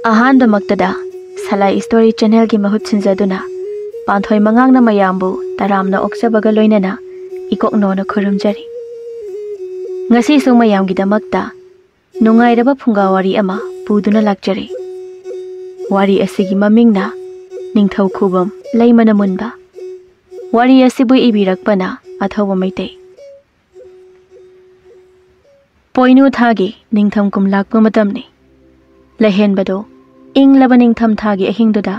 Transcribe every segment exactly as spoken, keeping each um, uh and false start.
ꯑꯍꯥꯟꯕꯃꯛꯇꯗ ꯁꯂꯥꯏ story ꯆꯦꯅꯦꯜꯒꯤ ꯃꯍꯨꯠ ꯁꯤꯟꯖꯗꯨꯅ ꯄꯥꯟꯊꯣꯏ ꯃꯉꯥꯡꯅ ꯃꯌꯥꯝꯕꯨ ꯇꯔꯥꯝꯅ ꯑꯣꯛꯆꯕꯒ ꯂꯣꯏꯅꯅ ꯏꯀꯣꯛꯅꯣꯅ ꯈꯨꯔꯨꯝꯖꯔꯤ꯫ ꯉꯁꯤꯁꯨ ꯃꯌꯥꯝꯒꯤꯗꯃꯛꯇ ꯅꯨꯡꯉꯥꯏꯔꯕ ꯐꯨꯡꯒꯥ ꯋꯥꯔꯤ ꯑꯃ ꯄꯨꯗꯨꯅ ꯂꯥꯛꯆꯔꯤ꯫ ꯋꯥꯔꯤ ꯑꯁꯤꯒꯤ ꯃꯃꯤꯡꯅ ꯅꯤꯡꯊꯧ ꯈꯨꯕꯝ ꯂꯩꯃꯅ ꯃꯨꯟꯕ꯫ ꯋꯥꯔꯤ ꯑꯁꯤꯕꯨ ꯏꯕꯤꯔꯛꯄꯅ ꯑꯊꯧꯕ ꯃꯩꯇꯩ꯫ ꯄꯣꯏꯅꯨ ꯊꯥꯒꯤ ꯅꯤꯡꯊꯝ ꯀꯨꯝ ꯂꯥꯛꯄ ꯃꯇꯝꯅꯤ꯫ ꯂꯩꯍꯦꯟꯕꯗꯣ ꯏꯪꯂꯕ ꯅꯤꯡꯊꯝ ꯊꯥꯒꯤ ꯑꯍꯤꯡꯗꯨꯗ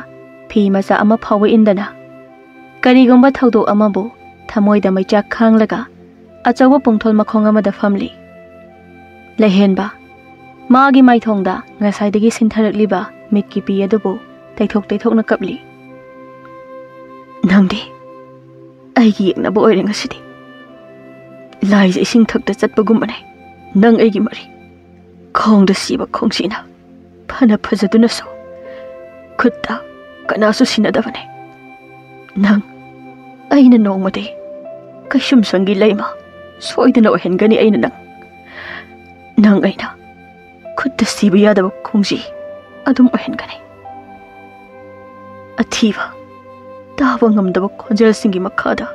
ꯐꯤ ꯃꯆꯥ ꯑꯃ ꯐꯥꯎꯕ ꯏꯟꯗꯅ ꯀꯔꯤꯒꯨꯝꯕ ꯊꯧꯗꯣꯛ ꯑꯃꯕꯨ ꯊꯃꯣꯏꯗ ꯃꯩꯆꯥꯛ ꯈꯥꯡꯂꯒ ꯑꯆꯧꯕ ꯄꯨꯡꯊꯣꯜ ꯃꯈꯣꯡ ꯑꯃꯗ ꯐꯝꯂꯤ꯫ ꯂꯩꯍꯦꯟꯕ ꯃꯥꯒꯤ ꯃꯥꯏꯊꯣꯡꯗ ꯉꯁꯥꯏꯗꯒꯤ ꯁꯤꯟꯊꯔꯛꯂꯤꯕ ꯃꯤꯠꯀꯤ ꯄꯤ ꯑꯗꯨꯕꯨ ꯇꯩꯊꯣꯛ ꯇꯩꯊꯣꯛꯅ ꯀꯞꯂꯤ꯫ "ꯅꯪꯗꯤ ꯑꯩꯒꯤ ꯌꯦꯛꯅꯕ ꯑꯣꯏꯔꯦ ꯉꯁꯤꯗꯤ꯫ ꯂꯥꯏꯁꯦ ꯏꯁꯤꯡ ꯊꯛꯇ ꯆꯠꯄꯒꯨꯝꯕꯅꯦ ꯅꯪ ꯑꯩꯒꯤ ꯃꯔꯤ꯫ ꯈꯣꯡꯗ ꯁꯤꯕ ꯈꯣꯡꯁꯤꯅ ꯐꯅ ꯐꯖꯗꯨꯅꯁꯨ ꯈꯨꯠꯇ ꯀꯅꯥꯁꯨ ꯁꯤꯟꯅꯗꯕꯅꯦ꯫ ꯅꯪ ꯑꯩꯅ ꯅꯣꯡꯃꯗꯤ ꯀꯩꯁꯨꯝꯁꯪꯒꯤ ꯂꯩꯃ ꯁꯣꯏꯗꯅ ꯑꯣꯏꯍꯟꯒꯅꯤ꯫ ꯑꯩꯅ ꯅꯪ, ꯅꯪ ꯑꯩꯅ ꯈꯨꯠꯇ ꯁꯤꯕ ꯌꯥꯗꯕ ꯈꯣꯡꯖꯤ ꯑꯗꯨꯝ ꯑꯣꯏꯍꯟꯒꯅꯤ꯫ ꯑꯊꯤꯕ, ꯇꯥꯕ ꯉꯝꯗꯕ ꯈꯣꯟꯖꯦꯜꯁꯤꯡꯒꯤ ꯃꯈꯥꯗ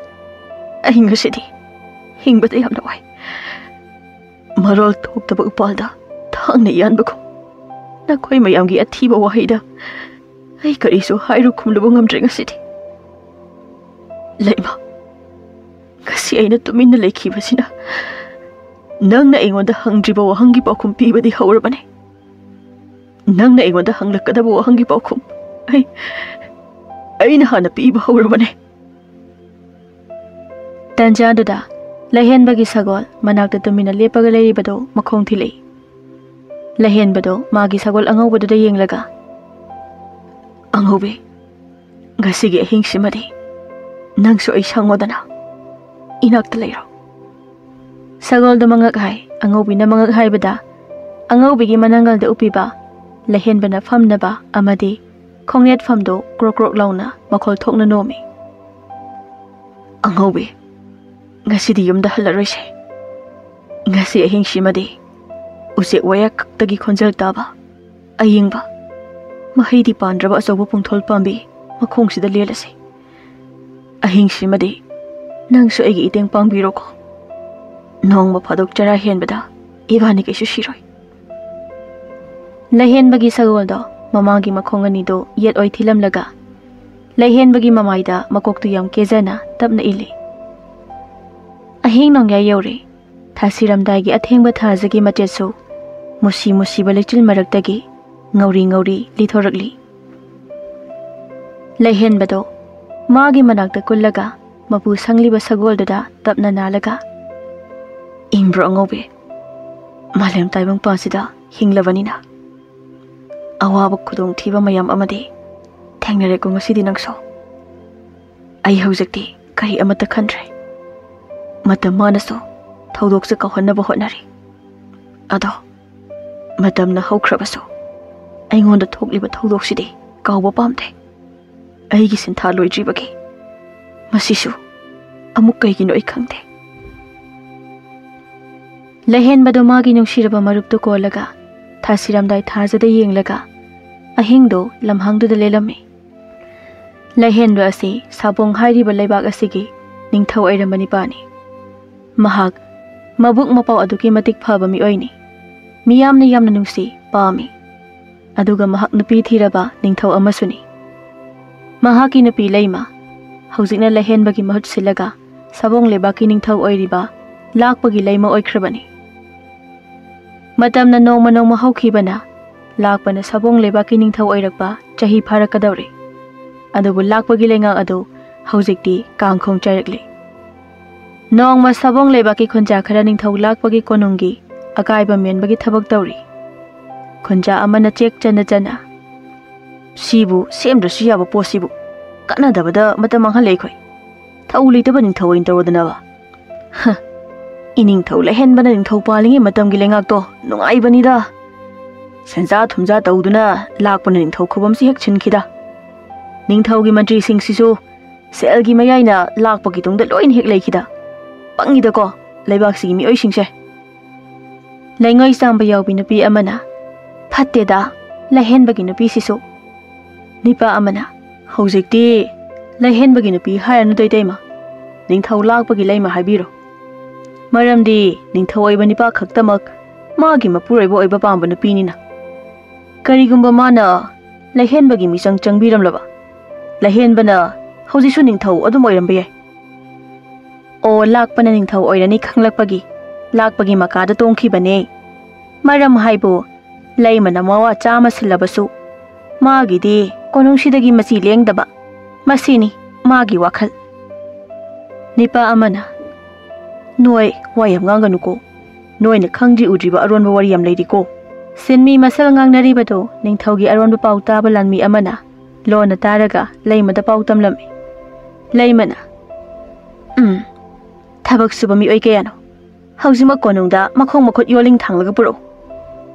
ꯑꯩ ꯉꯁꯤꯗꯤ ꯍꯤꯡꯕꯗ ꯌꯥꯝꯅ ꯋꯥꯏ꯫ ꯃꯔꯣꯜ ꯊꯣꯛꯇꯕ ꯎꯄꯥꯜꯗ ꯊꯥꯡꯅ ꯌꯥꯟꯕꯒꯨꯝ ꯅꯈꯣꯏ ꯃꯌꯥꯝꯒꯤ ꯑꯊꯤꯕ ꯋꯥꯍꯩꯗ ꯑꯩ ꯀꯔꯤꯁꯨ ꯍꯥꯏꯔꯨ ꯈꯨꯝꯂꯨꯕ ꯉꯝꯗ꯭ꯔꯦ ꯉꯁꯤꯗꯤ꯫ ꯂꯩꯃ, ꯉꯁꯤ ꯑꯩꯅ ꯇꯨꯃꯤꯟꯅ ꯂꯩꯈꯤꯕꯁꯤꯅ ꯅꯪꯅ ꯑꯩꯉꯣꯟꯗ ꯍꯪꯗ꯭ꯔꯤꯕ ꯋꯥꯍꯪꯒꯤ ꯄꯥꯎꯈꯨꯝ ꯄꯤꯕꯗꯤ ꯍꯧꯔꯕꯅꯦ꯫ ꯅꯪꯅ ꯑꯩꯉꯣꯟꯗ ꯍꯪꯂꯛꯀꯗꯕ ꯋꯥꯍꯪꯒꯤ ꯄꯥꯎꯈꯨꯝ ꯑꯩ, ꯑꯩꯅ ꯍꯥꯟꯅ ꯄꯤꯕ ꯍꯧꯔꯕꯅꯦ꯫" ꯇꯟꯖꯥꯗꯨꯗ ꯂꯩꯍꯦꯟꯕꯒꯤ ꯁꯒꯣꯜ ꯃꯅꯥꯛꯇ ꯇꯨꯃꯤꯟꯅ ꯂꯦꯞꯄꯒ ꯂꯩꯔꯤꯕꯗꯨ ꯃꯈꯣꯡ ꯊꯤꯜꯂꯛꯏ꯫ ꯂꯩꯍꯦꯟꯕꯗꯣ ꯃꯥꯒꯤ ꯁꯒꯣꯜ ꯑꯉꯧꯕꯗꯨꯗ ꯌꯦꯡꯂꯒ, "ꯑꯉꯧꯕꯤ, ꯉꯁꯤꯒꯤ ꯑꯍꯤꯡꯁꯤꯃꯗꯤ ꯅꯪꯁꯨ ꯑꯩ ꯁꯪꯉꯣꯗꯅ, ꯏꯅꯥꯛꯇ ꯂꯩꯔꯣ꯫" ꯁꯒꯣꯜꯗꯣ ꯃꯉꯛ ꯍꯥꯏ꯫ ꯑꯉꯧꯕꯤꯅ ꯃꯉꯛ ꯍꯥꯏꯕꯗ ꯑꯉꯧꯕꯤꯒꯤ ꯃꯅꯪꯒꯜꯗ ꯎꯞꯄꯤꯕ ꯂꯩꯍꯦꯟꯕꯅ ꯐꯝꯅꯕ ꯑꯃꯗꯤ ꯈꯣꯡꯅꯦꯠꯐꯝꯗꯨ ꯀ꯭ꯔꯣꯛ ꯀ꯭ꯔꯣꯛ ꯂꯥꯎꯅ ꯃꯈꯣꯜ ꯊꯣꯛꯅ ꯅꯣꯝꯃꯤ꯫ "ꯑꯉꯧꯕꯤ, ꯉꯁꯤꯗꯤ ꯌꯨꯝꯗ ꯍꯜꯂꯔꯣꯏꯁꯦ꯫ ꯉꯁꯤ ꯑꯍꯤꯡꯁꯤꯃꯗꯤ ꯎꯆꯦꯛ ꯋꯥꯌꯥ ꯈꯛꯇꯒꯤ ꯈꯣꯟꯖꯦꯜ ꯇꯥꯕ, ꯑꯌꯤꯡꯕ, ꯃꯍꯩꯗꯤ ꯄꯥꯟꯗ꯭ꯔꯕ ꯑꯆꯧꯕ ꯄꯨꯡꯊꯣꯜ ꯄꯥꯝꯕꯤ ꯃꯈꯣꯡꯁꯤꯗ ꯂꯦꯜꯂꯁꯤ꯫ ꯑꯍꯤꯡꯁꯤꯃꯗꯤ ꯅꯪꯁꯨ ꯑꯩꯒꯤ ꯏꯇꯦꯡ ꯄꯥꯡꯕꯤꯔꯣꯀꯣ꯫ ꯅꯣꯡꯃ ꯐꯥꯗꯣꯛ ꯆꯔꯥ ꯍꯦꯟꯕꯗ ꯏꯕꯥꯅꯤ ꯀꯩꯁꯨ ꯁꯤꯔꯣꯏ꯫ ꯂꯩꯍꯦꯟꯕꯒꯤ ꯁꯒꯣꯜꯗꯣ ꯃꯃꯥꯒꯤ ꯃꯈꯣꯡ ꯑꯅꯤꯗꯨ ꯌꯦꯠ ꯑꯣꯏ ꯊꯤꯜꯂꯝꯂꯒ, ꯂꯩꯍꯦꯟꯕꯒꯤ ꯃꯃꯥꯏꯗ ꯃꯀꯣꯛꯇꯨ ꯌꯥꯝ ꯀꯦꯖꯅ ꯇꯞꯅ ꯏꯜꯂꯤ꯫ ꯑꯍꯤꯡ ꯅꯣꯡꯌꯥꯏ ꯌꯧꯔꯦ꯫ ꯊꯥꯁꯤꯔꯝꯗꯥꯏꯒꯤ ꯑꯊꯦꯡꯕ ꯊꯥꯖꯒꯤ ꯃꯆꯦꯠꯁꯨ ꯃꯨꯁꯤ ꯃꯨꯁꯤꯕ ꯂꯩꯆꯤꯜ ꯃꯔꯛꯇꯒꯤ ꯉꯧꯔꯤ ꯉꯧꯔꯤ ꯂꯤꯊꯣꯔꯛꯂꯤ꯫ ꯂꯩꯍꯦꯟꯕꯗꯣ ꯃꯥꯒꯤ ꯃꯅꯥꯛꯇ ꯀꯨꯜꯂꯒ ꯃꯄꯨ ꯁꯪꯂꯤꯕ ꯁꯒꯣꯜꯗꯨꯗ ꯇꯞꯅ ꯅꯥꯜꯂꯒ, "ꯏꯪꯕ꯭ꯔꯣ ꯑꯉꯧꯕꯤ? ꯃꯥꯂꯦꯝ ꯇꯥꯏꯕꯪꯄꯥꯟꯁꯤꯗ ꯍꯤꯡꯂꯕꯅꯤꯅ ꯑꯋꯥꯕ ꯈꯨꯗꯣꯡꯊꯤꯕ ꯃꯌꯥꯝ ꯑꯃꯗꯤ ꯊꯦꯡꯅꯔꯦꯀꯣ ꯉꯁꯤꯗꯤ ꯅꯪꯁꯨ꯫ ꯑꯩ ꯍꯧꯖꯤꯛꯇꯤ ꯀꯔꯤ ꯑꯃꯠꯇ ꯈꯟꯗ꯭ꯔꯦ꯫ ꯃꯇꯝ ꯃꯥꯅꯁꯨ ꯊꯧꯗꯣꯛꯁꯦ ꯀꯥꯎꯍꯟꯅꯕ ꯍꯣꯠꯅꯔꯤ꯫ ꯑꯗꯣ ꯃꯇꯝꯅ ꯍꯧꯈ꯭ꯔꯕꯁꯨ ꯑꯩꯉꯣꯟꯗ ꯊꯣꯛꯂꯤꯕ ꯊꯧꯗꯣꯛꯁꯤꯗꯤ ꯀꯥꯎꯕ ꯄꯥꯝꯗꯦ꯫ ꯑꯩꯒꯤ ꯁꯤꯟꯊꯥ ꯂꯣꯏꯗ꯭ꯔꯤꯕꯒꯤ ꯃꯁꯤꯁꯨ ꯑꯃꯨꯛ ꯀꯩꯒꯤꯅꯣ ꯑꯩ ꯈꯪꯗꯦ꯫" ꯂꯩꯍꯦꯟꯕꯗꯣ ꯃꯥꯒꯤ ꯅꯨꯡꯁꯤꯔꯕ ꯃꯔꯨꯞꯇꯨ ꯀꯣꯜꯂꯒ ꯊꯥꯁꯤꯔꯝꯗꯥꯏ ꯊꯥꯖꯗ ꯌꯦꯡꯂꯒ ꯑꯍꯤꯡꯗꯣ ꯂꯝꯍꯥꯡꯗꯨꯗ ꯂꯦꯜꯂꯝꯃꯤ꯫ ꯂꯩꯍꯦꯟꯕ ꯑꯁꯤ ꯁꯥꯕꯣꯡ ꯍꯥꯏꯔꯤꯕ ꯂꯩꯕꯥꯛ ꯑꯁꯤꯒꯤ ꯅꯤꯡꯊꯧ ꯑꯣꯏꯔꯝꯕ ꯅꯤꯄꯥꯅꯤ꯫ ꯃꯍꯥꯛ ꯃꯕꯨꯛ ꯃꯄꯥꯎ ꯑꯗꯨꯛꯀꯤ ꯃꯇꯤꯛ ꯐꯕ ꯃꯤꯑꯣꯏꯅꯤ꯫ ꯃꯤꯌꯥꯝꯅ ꯌꯥꯝꯅ ꯅꯨꯡꯁꯤ ꯄꯥꯝꯃꯤ꯫ ꯑꯗꯨꯒ ꯃꯍꯥꯛ ꯅꯨꯄꯤ ꯊꯤꯔꯕ ꯅꯤꯡꯊꯧ ꯑꯃꯁꯨꯅꯤ꯫ ꯃꯍꯥꯛꯀꯤ ꯅꯨꯄꯤ ꯂꯩꯃ ꯍꯧꯖꯤꯛꯅ ꯂꯩꯍꯦꯟꯕꯒꯤ ꯃꯍꯨꯠ ꯁꯤꯜꯂꯒ ꯁꯥꯕꯣꯡ ꯂꯩꯕꯥꯛꯀꯤ ꯅꯤꯡꯊꯧ ꯑꯣꯏꯔꯤꯕ ꯂꯥꯛꯄꯒꯤ ꯂꯩꯃ ꯑꯣꯏꯈ꯭ꯔꯕꯅꯤ꯫ ꯃꯇꯝꯅ ꯅꯣꯡꯃ ꯅꯣꯡꯃ ꯍꯧꯈꯤꯕꯅ ꯂꯥꯛꯄꯅ ꯁꯥꯕꯣꯡ ꯂꯩꯕꯥꯛꯀꯤ ꯅꯤꯡꯊꯧ ꯑꯣꯏꯔꯛꯄ ꯆꯍꯤ ꯐꯥꯔꯛꯀꯗꯧꯔꯦ꯫ ꯑꯗꯨꯕꯨ ꯂꯥꯛꯄꯒꯤ ꯂꯩꯉꯥꯛ ꯑꯗꯨ ꯍꯧꯖꯤꯛꯇꯤ ꯀꯥꯡꯈꯣꯡ ꯆꯥꯏꯔꯛꯂꯦ꯫ ꯅꯣꯡꯃ ꯁꯥꯕꯣꯡ ꯂꯩꯕꯥꯛꯀꯤ ꯈꯨꯟꯖꯥ ꯈꯔ ꯅꯤꯡꯊꯧ ꯂꯥꯛꯄꯒꯤ ꯀꯣꯅꯨꯡꯒꯤ ꯑꯀꯥꯏꯕ ꯃꯦꯟꯕꯒꯤ ꯊꯕꯛ ꯇꯧꯔꯤ꯫ ꯈꯨꯟꯖꯥ ꯑꯃꯅ ꯆꯦꯛ ꯆꯟꯅ ꯆꯟꯅ, "ꯁꯤꯕꯨ ꯁꯦꯝꯗ꯭ꯔꯁꯨ ꯌꯥꯕ ꯄꯣꯠꯁꯤꯕꯨ ꯀꯥꯟꯅꯗꯕꯗ ꯃꯇꯝ ꯃꯥꯡꯍꯜꯂꯦ ꯑꯩꯈꯣꯏ꯫ ꯊꯧ ꯂꯩꯇꯕ ꯅꯤꯡꯊꯧ ꯑꯣꯏꯅ ꯇꯧꯔꯗꯅꯕ꯫ ꯍ, ꯏꯅꯤꯡꯊꯧ ꯂꯩꯍꯦꯟꯕꯅ ꯅꯤꯡꯊꯧ ꯄꯥꯜꯂꯤꯉꯩ ꯃꯇꯝꯒꯤ ꯂꯩꯉꯥꯛꯇꯣ ꯅꯨꯡꯉꯥꯏꯕꯅꯤꯗ꯫ ꯁꯦꯟꯖꯥ ꯊꯨꯝꯖꯥ ꯇꯧꯗꯨꯅ ꯂꯥꯛꯄꯅ ꯅꯤꯡꯊꯧ ꯈꯨꯕꯝꯁꯤ ꯍꯦꯛ ꯁꯤꯟꯈꯤꯗ꯫ ꯅꯤꯡꯊꯧꯒꯤ ꯃꯟꯇ꯭ꯔꯤꯁꯤꯡꯁꯤꯁꯨ ꯁꯦꯜꯒꯤ ꯃꯌꯥꯏꯅ ꯂꯥꯛꯄꯒꯤ ꯇꯨꯡꯗ ꯂꯣꯏꯅ ꯍꯦꯛ ꯂꯩꯈꯤꯗ꯫ ꯄꯪꯉꯤꯗꯀꯣ ꯂꯩꯕꯥꯛꯁꯤꯒꯤ ꯃꯤꯑꯣꯏꯁꯤꯡꯁꯦ꯫" ꯂꯩꯉꯣꯏ ꯆꯥꯝꯕ ꯌꯥꯎꯕꯤ ꯅꯨꯄꯤ ꯑꯃꯅ, "ꯐꯠꯇꯦꯗ, ꯂꯥꯏꯍꯦꯟꯕꯒꯤ ꯅꯨꯄꯤꯁꯤꯁꯨ꯫ ꯅꯤꯄꯥ ꯑꯃꯅ, "ꯍꯧꯖꯤꯛꯇꯤ ꯂꯥꯏꯍꯦꯟꯕꯒꯤ ꯅꯨꯄꯤ ꯍꯥꯏꯔꯅꯨꯗ ꯏꯇꯩꯃ, ꯅꯤꯡꯊꯧ ꯂꯥꯛꯄꯒꯤ ꯂꯩꯃ ꯍꯥꯏꯕꯤꯔꯣ꯫ ꯃꯔꯝꯗꯤ ꯅꯤꯡꯊꯧ ꯑꯣꯏꯕ ꯅꯤꯄꯥ ꯈꯛꯇꯃꯛ ꯃꯥꯒꯤ ꯃꯄꯨꯔꯣꯏꯕ ꯑꯣꯏꯕ ꯄꯥꯝꯕ ꯅꯨꯄꯤꯅꯤꯅ꯫ ꯀꯔꯤꯒꯨꯝꯕ ꯃꯥꯅ ꯂꯥꯏꯍꯦꯟꯕꯒꯤ ꯃꯤꯆꯪ ꯆꯪꯕꯤꯔꯝꯂꯕ, ꯂꯥꯏꯍꯦꯟꯕꯅ ꯍꯧꯖꯤꯛꯁꯨ ꯅꯤꯡꯊꯧ ꯑꯗꯨꯝ ꯑꯣꯏꯔꯝꯕ ꯌꯥꯏ"꯫ ꯑꯣ, ꯂꯥꯛꯄꯅ ꯅꯤꯡꯊꯧ ꯑꯣꯏꯔꯅꯤ ꯈꯪꯂꯛꯄꯒꯤ ꯂꯥꯛꯄꯒꯤ ꯃꯀꯥꯗ ꯇꯣꯡꯈꯤꯕꯅꯦ꯫ ꯃꯔꯝ ꯍꯥꯏꯕꯨ ꯂꯩꯃꯅ ꯃꯋꯥ ꯆꯥꯃ ꯁꯤꯜꯂꯕꯁꯨ ꯃꯥꯒꯤꯗꯤ ꯀꯣꯅꯨꯡꯁꯤꯗꯒꯤ ꯃꯆꯤ ꯂꯦꯡꯗꯕ, ꯃꯁꯤꯅꯤ ꯃꯥꯒꯤ ꯋꯥꯈꯜ꯫ ꯅꯤꯄꯥ ꯑꯃꯅ, "ꯅꯣꯏ ꯋꯥ ꯌꯥꯝ ꯉꯥꯡꯒꯅꯨꯀꯣ, ꯅꯣꯏꯅ ꯈꯪꯗ꯭ꯔꯤ ꯎꯗ꯭ꯔꯤꯕ ꯑꯔꯣꯟꯕ ꯋꯥꯔꯤ ꯌꯥꯝ ꯂꯩꯔꯤꯀꯣ"꯫ ꯁꯤꯟꯃꯤ ꯃꯁꯦꯜ ꯉꯥꯡꯅꯔꯤꯕꯗꯨ ꯅꯤꯡꯊꯧꯒꯤ ꯑꯔꯣꯟꯕ ꯄꯥꯎ ꯇꯥꯕ ꯂꯥꯟꯃꯤ ꯑꯃꯅ ꯂꯣꯟꯅ ꯇꯥꯔꯒ ꯂꯩꯃꯗ ꯄꯥꯎ ꯇꯝꯂꯝꯃꯤ꯫ ꯂꯩꯃꯅ, "ꯎꯝ, ꯊꯕꯛ ꯁꯨꯕ ꯃꯤꯑꯣꯏ ꯀꯌꯥꯅꯣ ꯍꯧꯖꯤꯛꯃꯛ ꯀꯣꯅꯨꯡꯗ ꯃꯈꯣꯡ ꯃꯈꯨꯠ ꯌꯣꯜꯂꯤꯡ ꯊꯥꯡꯂꯒ ꯄꯨꯔꯛꯎ"꯫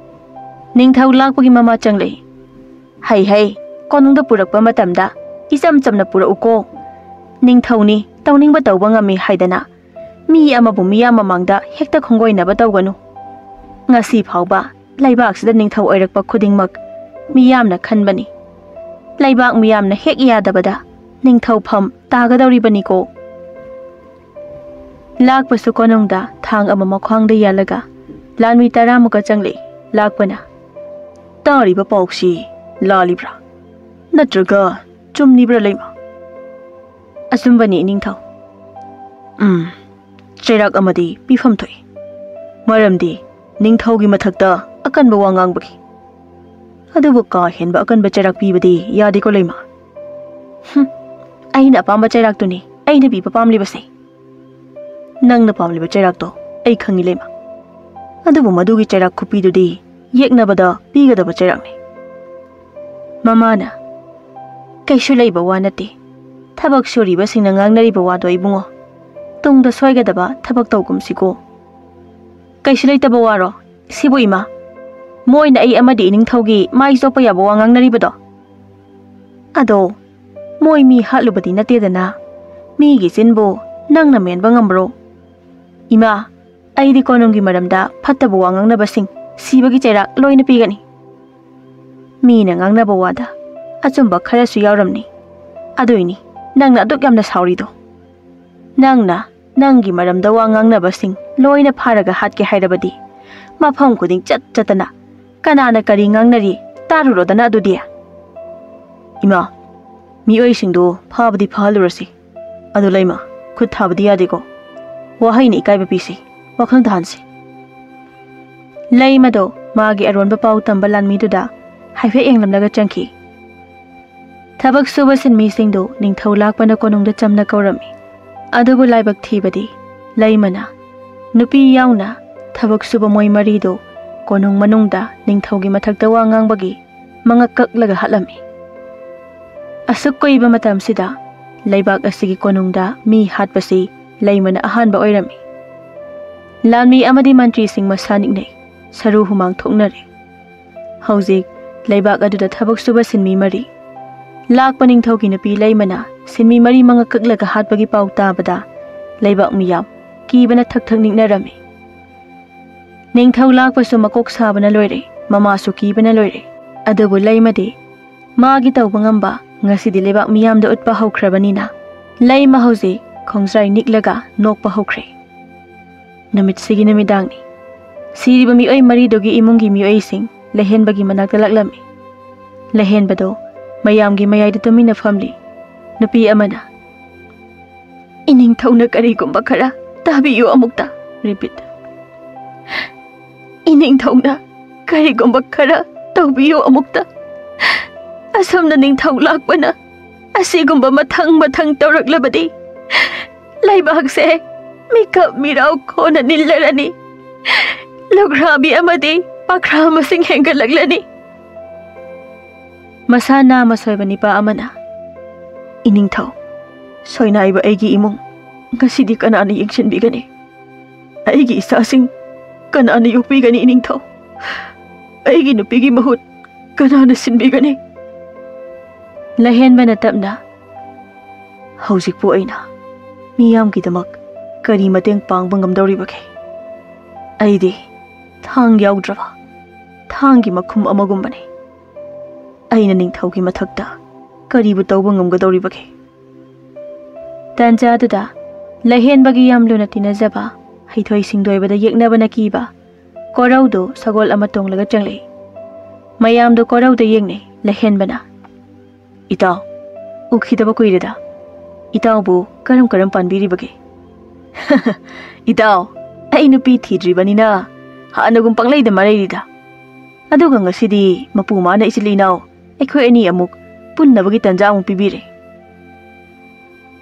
ꯅꯤꯡꯊꯧ ꯂꯥꯛꯄꯒꯤ ꯃꯃꯥ ꯆꯪꯂꯛꯏ꯫ "ꯍꯩ ꯍꯩ, ꯀꯣꯅꯨꯡꯗ ꯄꯨꯔꯛꯄ ꯃꯇꯝꯗ ꯏꯆꯝ ꯆꯝꯅ ꯄꯨꯔꯛꯎꯀꯣ꯫ ꯅꯤꯡꯊꯧꯅꯤ, ꯇꯧꯅꯤꯡꯕ ꯇꯧꯕ ꯉꯝꯃꯤ ꯍꯥꯏꯗꯅ ꯃꯤ ꯑꯃꯕꯨ ꯃꯤꯌꯥꯝ ꯃꯃꯥꯡꯗ ꯍꯦꯛꯇ ꯈꯣꯡꯒꯣꯏꯅꯕ ꯇꯧꯒꯅꯨ꯫ ꯉꯁꯤ ꯐꯥꯎꯕ ꯂꯩꯕꯥꯛꯁꯤꯗ ꯅꯤꯡꯊꯧ ꯑꯣꯏꯔꯛꯄ ꯈꯨꯗꯤꯡꯃꯛ ꯃꯤꯌꯥꯝꯅ ꯈꯟꯕꯅꯤ꯫ ꯂꯩꯕꯥꯛ ꯃꯤꯌꯥꯝꯅ ꯍꯦꯛ ꯌꯥꯗꯕꯗ ꯅꯤꯡꯊꯧ ꯐꯝ ꯇꯥꯒꯗꯧꯔꯤꯕꯅꯤꯀꯣ"꯫ ꯂꯥꯛꯄꯁꯨ ꯀꯣꯅꯨꯡꯗ ꯊꯥꯡ ꯑꯃ ꯃꯈ꯭ꯋꯥꯡꯗ ꯌꯥꯜꯂꯒ ꯂꯥꯟꯃꯤ ꯇꯔꯥꯃꯨꯛꯀ ꯆꯪꯂꯛꯏ꯫ ꯂꯥꯛꯄꯅ, "ꯇꯥꯔꯤꯕ ꯄꯥꯎꯁꯤ ꯂꯥꯜꯂꯤꯕ꯭ꯔꯥ? ꯅꯠꯇ꯭ꯔꯒ ꯆꯨꯝꯂꯤꯕ꯭ꯔꯥ ꯂꯩꯃ?" "ꯑꯆꯨꯝꯕꯅꯤ ꯏꯅꯤꯡꯊꯧ꯫ ꯎꯝ, ꯆꯩꯔꯥꯛ ꯑꯃꯗꯤ ꯄꯤꯐꯝ ꯊꯣꯛꯏ꯫ ꯃꯔꯝꯗꯤ ꯅꯤꯡꯊꯧꯒꯤ ꯃꯊꯛꯇ ꯑꯀꯟꯕ ꯋꯥ ꯉꯥꯡꯕꯒꯤ꯫ ꯑꯗꯨꯕꯨ ꯀꯥ ꯍꯦꯟꯕ ꯑꯀꯟꯕ ꯆꯩꯔꯥꯛ ꯄꯤꯕꯗꯤ ꯌꯥꯗꯦꯀꯣ ꯂꯩꯃ"꯫ "ꯍꯨꯝ, ꯑꯩꯅ ꯑꯄꯥꯝꯕ ꯆꯩꯔꯥꯛꯇꯨꯅꯤ ꯑꯩꯅ ꯄꯤꯕ ꯄꯥꯝꯂꯤꯕꯁꯦ꯫ ꯅꯪꯅ ꯄꯥꯝꯂꯤꯕ ꯆꯩꯔꯥꯛꯇꯣ ꯑꯩ ꯈꯪꯏ ꯂꯩꯃ꯫ ꯑꯗꯨꯕꯨ ꯃꯗꯨꯒꯤ ꯆꯩꯔꯥꯛ ꯈꯨꯄꯤꯗꯨꯗꯤ ꯌꯦꯛꯅꯕꯗ ꯄꯤꯒꯗꯕ ꯆꯩꯔꯥꯛꯅꯤ"꯫ ꯃꯃꯥꯅ, "ꯀꯩꯁꯨ ꯂꯩꯕ ꯋꯥ ꯅꯠꯇꯦ꯫ ꯊꯕꯛ ꯁꯨꯔꯤꯕꯁꯤꯡꯅ ꯉꯥꯡꯅꯔꯤꯕ ꯋꯥꯗꯣ ꯏꯕꯨꯡꯉꯣ꯫ ꯇꯨꯡꯗ ꯁꯣꯏꯒꯗꯕ ꯊꯕꯛ ꯇꯧꯒꯨꯝꯁꯤꯀꯣ"꯫ "ꯀꯩꯁꯨ ꯂꯩꯇꯕ ꯋꯥꯔꯣ? ꯁꯤꯕꯨ ꯏꯃꯥ, ꯃꯣꯏꯅ ꯑꯩ ꯑꯃꯗꯤ ꯏꯅꯤꯡꯊꯧꯒꯤ ꯃꯥꯏ ꯆꯣꯞꯄ ꯌꯥꯕ ꯋꯥ ꯉꯥꯡꯅꯔꯤꯕꯗꯣ? ꯑꯗꯣ ꯃꯣꯏ ꯃꯤ ꯍꯥꯠꯂꯨꯕꯗꯤ ꯅꯠꯇꯦꯗꯅ꯫ ꯃꯤꯒꯤ ꯆꯤꯟꯕꯨ ꯅꯪꯅ ꯃꯦꯟꯕ ꯉꯝꯕ꯭ꯔꯣ? ꯏꯃꯥ, ꯑꯩꯗꯤ ꯀꯣꯅꯨꯡꯒꯤ ꯃꯔꯝꯗ ꯐꯠꯇꯕ ꯋꯥ ꯉꯥꯡꯅꯕꯁꯤꯡ ꯁꯤꯕꯒꯤ ꯆꯩꯔꯥꯛ ꯂꯣꯏꯅ ꯄꯤꯒꯅꯤ"꯫ ꯃꯤꯅ ꯉꯥꯡꯅꯕ ꯋꯥꯗ ꯑꯆꯨꯝꯕ ꯈꯔꯁꯨ ꯌꯥꯎꯔꯝꯅꯤ꯫ ꯑꯗꯨꯏꯅꯤ ꯅꯪꯅ ꯑꯗꯨꯛ ꯌꯥꯝꯅ ꯁꯥꯎꯔꯤꯗꯣ꯫ ꯅꯪꯅ ꯅꯪꯒꯤ ꯃꯔꯝꯗ ꯋꯥ ꯉꯥꯡꯅꯕꯁꯤꯡ ꯂꯣꯏꯅ ꯐꯥꯔꯒ ꯍꯥꯠꯀꯦ ꯍꯥꯏꯔꯕꯗꯤ, ꯃꯐꯝ ꯈꯨꯗꯤꯡ ꯆꯠ ꯆꯠꯇꯅ ꯀꯅꯥꯅ ꯀꯔꯤ ꯉꯥꯡꯅꯔꯤ ꯇꯥꯔꯨꯔꯣꯗꯅ ꯑꯗꯨꯗꯤ꯫ ꯏꯃꯥ, ꯃꯤꯑꯣꯏꯁꯤꯡꯗꯨ ꯐꯥꯕꯗꯤ ꯐꯥꯍꯜꯂꯨꯔꯁꯤ꯫ ꯑꯗꯨ ꯂꯩꯃ, ꯈꯨꯠ ꯊꯥꯕꯗꯤ ꯌꯥꯗꯦꯀꯣ꯫ ꯋꯥꯍꯩꯅ ꯏꯀꯥꯏꯕ ꯄꯤꯁꯤ, ꯋꯥꯈꯜ ꯇꯥꯍꯟꯁꯤ꯫ ꯂꯩꯃꯗꯣ ꯃꯥꯒꯤ ꯑꯔꯣꯟꯕ ꯄꯥꯎ ꯇꯝꯕ ꯂꯥꯟꯃꯤꯗꯨꯗ ꯍꯥꯏꯐꯦꯠ ꯌꯦꯡꯂꯝꯂꯒ ꯆꯪꯈꯤ꯫ ꯊꯕꯛ ꯁꯨꯕ ꯁꯤꯟꯃꯤꯁꯤꯡꯗꯨ ꯅꯤꯡꯊꯧ ꯂꯥꯛꯄꯅ ꯀꯣꯅꯨꯡꯗ ꯆꯝꯅ ꯀꯧꯔꯝꯃꯤ꯫ ꯑꯗꯨꯕꯨ ꯂꯥꯏꯕꯛ ꯊꯤꯕꯗꯤ, ꯂꯩꯃꯅ ꯅꯨꯄꯤ ꯌꯥꯎꯅ ꯊꯕꯛ ꯁꯨꯕ ꯃꯣꯏ ꯃꯔꯤꯗꯨ ꯀꯣꯅꯨꯡ ꯃꯅꯨꯡꯗ ꯅꯤꯡꯊꯧꯒꯤ ꯃꯊꯛꯇ ꯋꯥ ꯉꯥꯡꯕꯒꯤ ꯃꯉꯛ ꯀꯛꯂꯒ ꯍꯥꯠꯂꯝꯃꯤ꯫ ꯑꯁꯨꯛ ꯀꯨꯏꯕ ꯃꯇꯝꯁꯤꯗ ꯂꯩꯕꯥꯛ ꯑꯁꯤꯒꯤ ꯀꯣꯅꯨꯡꯗ ꯃꯤ ꯍꯥꯠꯄꯁꯤ ꯂꯩꯃꯅ ꯑꯍꯥꯟꯕ ꯑꯣꯏꯔꯝꯃꯤ꯫ ꯂꯥꯟꯃꯤ ꯑꯃꯗꯤ ꯃꯟꯇ꯭ꯔꯤꯁꯤꯡ ꯃꯁꯥ ꯅꯤꯛꯅꯩ, ꯁꯔꯨ ꯍꯨꯃꯥꯡ ꯊꯣꯛꯅꯔꯦ꯫ ꯍꯧꯖꯤꯛ ꯂꯩꯕꯥꯛ ꯑꯗꯨꯗ ꯊꯕꯛ ꯁꯨꯕ ꯁꯤꯟꯃꯤ ꯃꯔꯤ, ꯂꯥꯛꯄ ꯅꯤꯡꯊꯧꯒꯤ ꯅꯨꯄꯤ ꯂꯩꯃꯅ ꯁꯤꯟꯃꯤ ꯃꯔꯤ ꯃꯉꯛ ꯀꯛꯂꯒ ꯍꯥꯠꯄꯒꯤ ꯄꯥꯎ ꯇꯥꯕꯗ ꯂꯩꯕꯥꯛ ꯃꯤꯌꯥꯝ ꯀꯤꯕꯅ ꯊꯛ ꯊꯛ ꯅꯤꯛꯅꯔꯝꯃꯤ꯫ ꯅꯤꯡꯊꯧ ꯂꯥꯛꯄꯁꯨ ꯃꯀꯣꯛ ꯁꯥꯕꯅ ꯂꯣꯏꯔꯦ, ꯃꯃꯥꯁꯨ ꯀꯤꯕꯅ ꯂꯣꯏꯔꯦ꯫ ꯑꯗꯨꯕꯨ ꯂꯩꯃꯗꯤ ꯃꯥꯒꯤ ꯇꯧꯕ ꯉꯝꯕ ꯉꯁꯤꯗꯤ ꯂꯩꯕꯥꯛ ꯃꯤꯌꯥꯝꯗ ꯎꯠꯄ ꯍꯧꯈ꯭ꯔꯕꯅꯤꯅ, ꯂꯩꯃ ꯍꯧꯖꯤꯛ ꯈꯣꯡꯖ꯭ꯔꯥꯏ ꯅꯤꯛꯂꯒ ꯅꯣꯛꯄ ꯍꯧꯈ꯭ꯔꯦ꯫ ꯅꯨꯃꯤꯠꯁꯤꯒꯤ ꯅꯨꯃꯤꯗꯥꯡꯅꯤ꯫ ꯁꯤꯔꯤꯕ ꯃꯤꯑꯣꯏ ꯃꯔꯤꯗꯨꯒꯤ ꯏꯃꯨꯡꯒꯤ ꯃꯤꯑꯣꯏꯁꯤꯡ ꯂꯩꯍꯦꯟꯕꯒꯤ ꯃꯅꯥꯛꯇ ꯂꯥꯛꯂꯝꯃꯤ꯫ ꯂꯩꯍꯦꯟꯕꯗꯣ ꯃꯌꯥꯝꯒꯤ ꯃꯌꯥꯏꯗ ꯇꯨꯃꯤꯟꯅ ꯐꯝꯂꯤ꯫ ꯅꯨꯄꯤ ꯑꯃꯅ, "ꯏꯅꯤꯡꯊꯧꯅ ꯀꯔꯤꯒꯨꯝꯕ ꯈꯔ ꯇꯥꯕꯤꯌꯨ ꯑꯃꯨꯛꯇ," repeat꯫ "ꯏꯅꯤꯡꯊꯧꯅ ꯀꯔꯤꯒꯨꯝꯕ ꯈꯔ ꯇꯧꯕꯤꯌꯨ ꯑꯃꯨꯛꯇ꯫ ꯑꯁꯨꯝꯅ ꯅꯤꯡꯊꯧ ꯂꯥꯛꯄꯅ ꯑꯁꯤꯒꯨꯝꯕ ꯃꯊꯪ ꯃꯊꯪ ꯇꯧꯔꯛꯂꯕꯗꯤ ꯂꯩꯕꯥꯛꯁꯦ ꯃꯤꯀꯞ ꯃꯤꯔꯥꯎ ꯈꯣꯟꯅ ꯅꯤꯜꯂꯔꯅꯤ꯫ ꯂꯨꯈ꯭ꯔꯥꯕꯤ ꯑꯃꯗꯤ ꯄꯥꯈ꯭ꯔꯥ ꯃꯁꯤꯡ ꯍꯦꯟꯒꯠꯂꯛꯂꯅꯤ꯫" ꯃꯁꯥ ꯅꯥꯃ ꯁꯣꯏꯕ ꯅꯤꯄꯥ ꯑꯃꯅ, "ꯏꯅꯤꯡꯊꯧ, ꯁꯣꯏꯅꯥꯏꯕ ꯑꯩꯒꯤ ꯏꯃꯨꯡ ꯉꯁꯤꯗꯤ ꯀꯅꯥꯅ ꯌꯦꯡꯁꯤꯟꯕꯤꯒꯅꯤ? ꯑꯩꯒꯤ ꯏꯆꯥꯁꯤꯡ ꯀꯅꯥꯅ ꯌꯣꯛꯄꯤꯒꯅꯤ, ꯏꯅꯤꯡꯊꯧ? ꯑꯩꯒꯤ ꯅꯨꯄꯤꯒꯤ ꯃꯍꯨꯠ ꯀꯅꯥꯅ ꯁꯤꯟꯕꯤꯒꯅꯤ?" ꯂꯩꯍꯦꯟꯕꯅ ꯇꯞꯅ, "ꯍꯧꯖꯤꯛꯄꯨ ꯑꯩꯅ ꯃꯤꯌꯥꯝꯒꯤꯗꯃꯛ ꯀꯔꯤ ꯃꯇꯦꯡ ꯄꯥꯡꯕ ꯉꯝꯗꯧꯔꯤꯕꯒꯦ? ꯑꯩꯗꯤ ꯊꯥꯡ ꯌꯥꯎꯗ꯭ꯔꯕ ꯊꯥꯡꯒꯤ ꯃꯈꯨꯝ ꯑꯃꯒꯨꯝꯕꯅꯤ꯫ ꯑꯩꯅ ꯅꯤꯡꯊꯧꯒꯤ ꯃꯊꯛꯇ ꯀꯔꯤꯕꯨ ꯇꯧꯕ ꯉꯝꯒꯗꯧꯔꯤꯕꯒꯦ? ꯇꯥꯟꯖꯥꯗꯨꯗ ꯂꯩꯍꯦꯟꯕꯒꯤ ꯌꯥꯝ ꯂꯨꯅ ꯇꯤꯟꯅꯖꯕ, ꯍꯩꯊꯣꯏ ꯁꯤꯡꯊꯣꯏꯕꯗ ꯌꯦꯛꯅꯕꯅ ꯀꯤꯕ ꯀꯣꯔꯧꯗꯨ ꯁꯒꯣꯜ ꯑꯃ ꯇꯣꯡꯂꯒ ꯆꯪꯂꯛꯏ꯫ ꯃꯌꯥꯝꯗꯨ ꯀꯣꯔꯧꯗ ꯌꯦꯡꯅꯩ꯫ ꯂꯩꯍꯦꯟꯕꯅ, "ꯏꯇꯥꯎ, ꯎꯈꯤꯗꯕ ꯀꯨꯏꯔꯦꯗ꯫ ꯏꯇꯥꯎꯕꯨ ꯀꯔꯝ ꯀꯔꯝ ꯄꯥꯟꯕꯤꯔꯤꯕꯒꯦ?" "ꯏꯇꯥꯎ, ꯑꯩ ꯅꯨꯄꯤ ꯊꯤꯗ꯭ꯔꯤꯕꯅꯤꯅ ꯍꯥꯟꯅꯒꯨꯝ ꯄꯪꯂꯩꯗ ꯃꯔꯩꯔꯤꯗ꯫ ꯑꯗꯨꯒ ꯉꯁꯤꯗꯤ ꯃꯄꯨ ꯃꯥꯅ ꯏꯆꯤꯜ ꯏꯅꯥꯎ ꯑꯩꯈꯣꯏ ꯑꯅꯤ ꯑꯃꯨꯛ ꯄꯨꯟꯅꯕꯒꯤ ꯇꯟꯖꯥ ꯑꯃꯨꯛ ꯄꯤꯕꯤꯔꯦ꯫"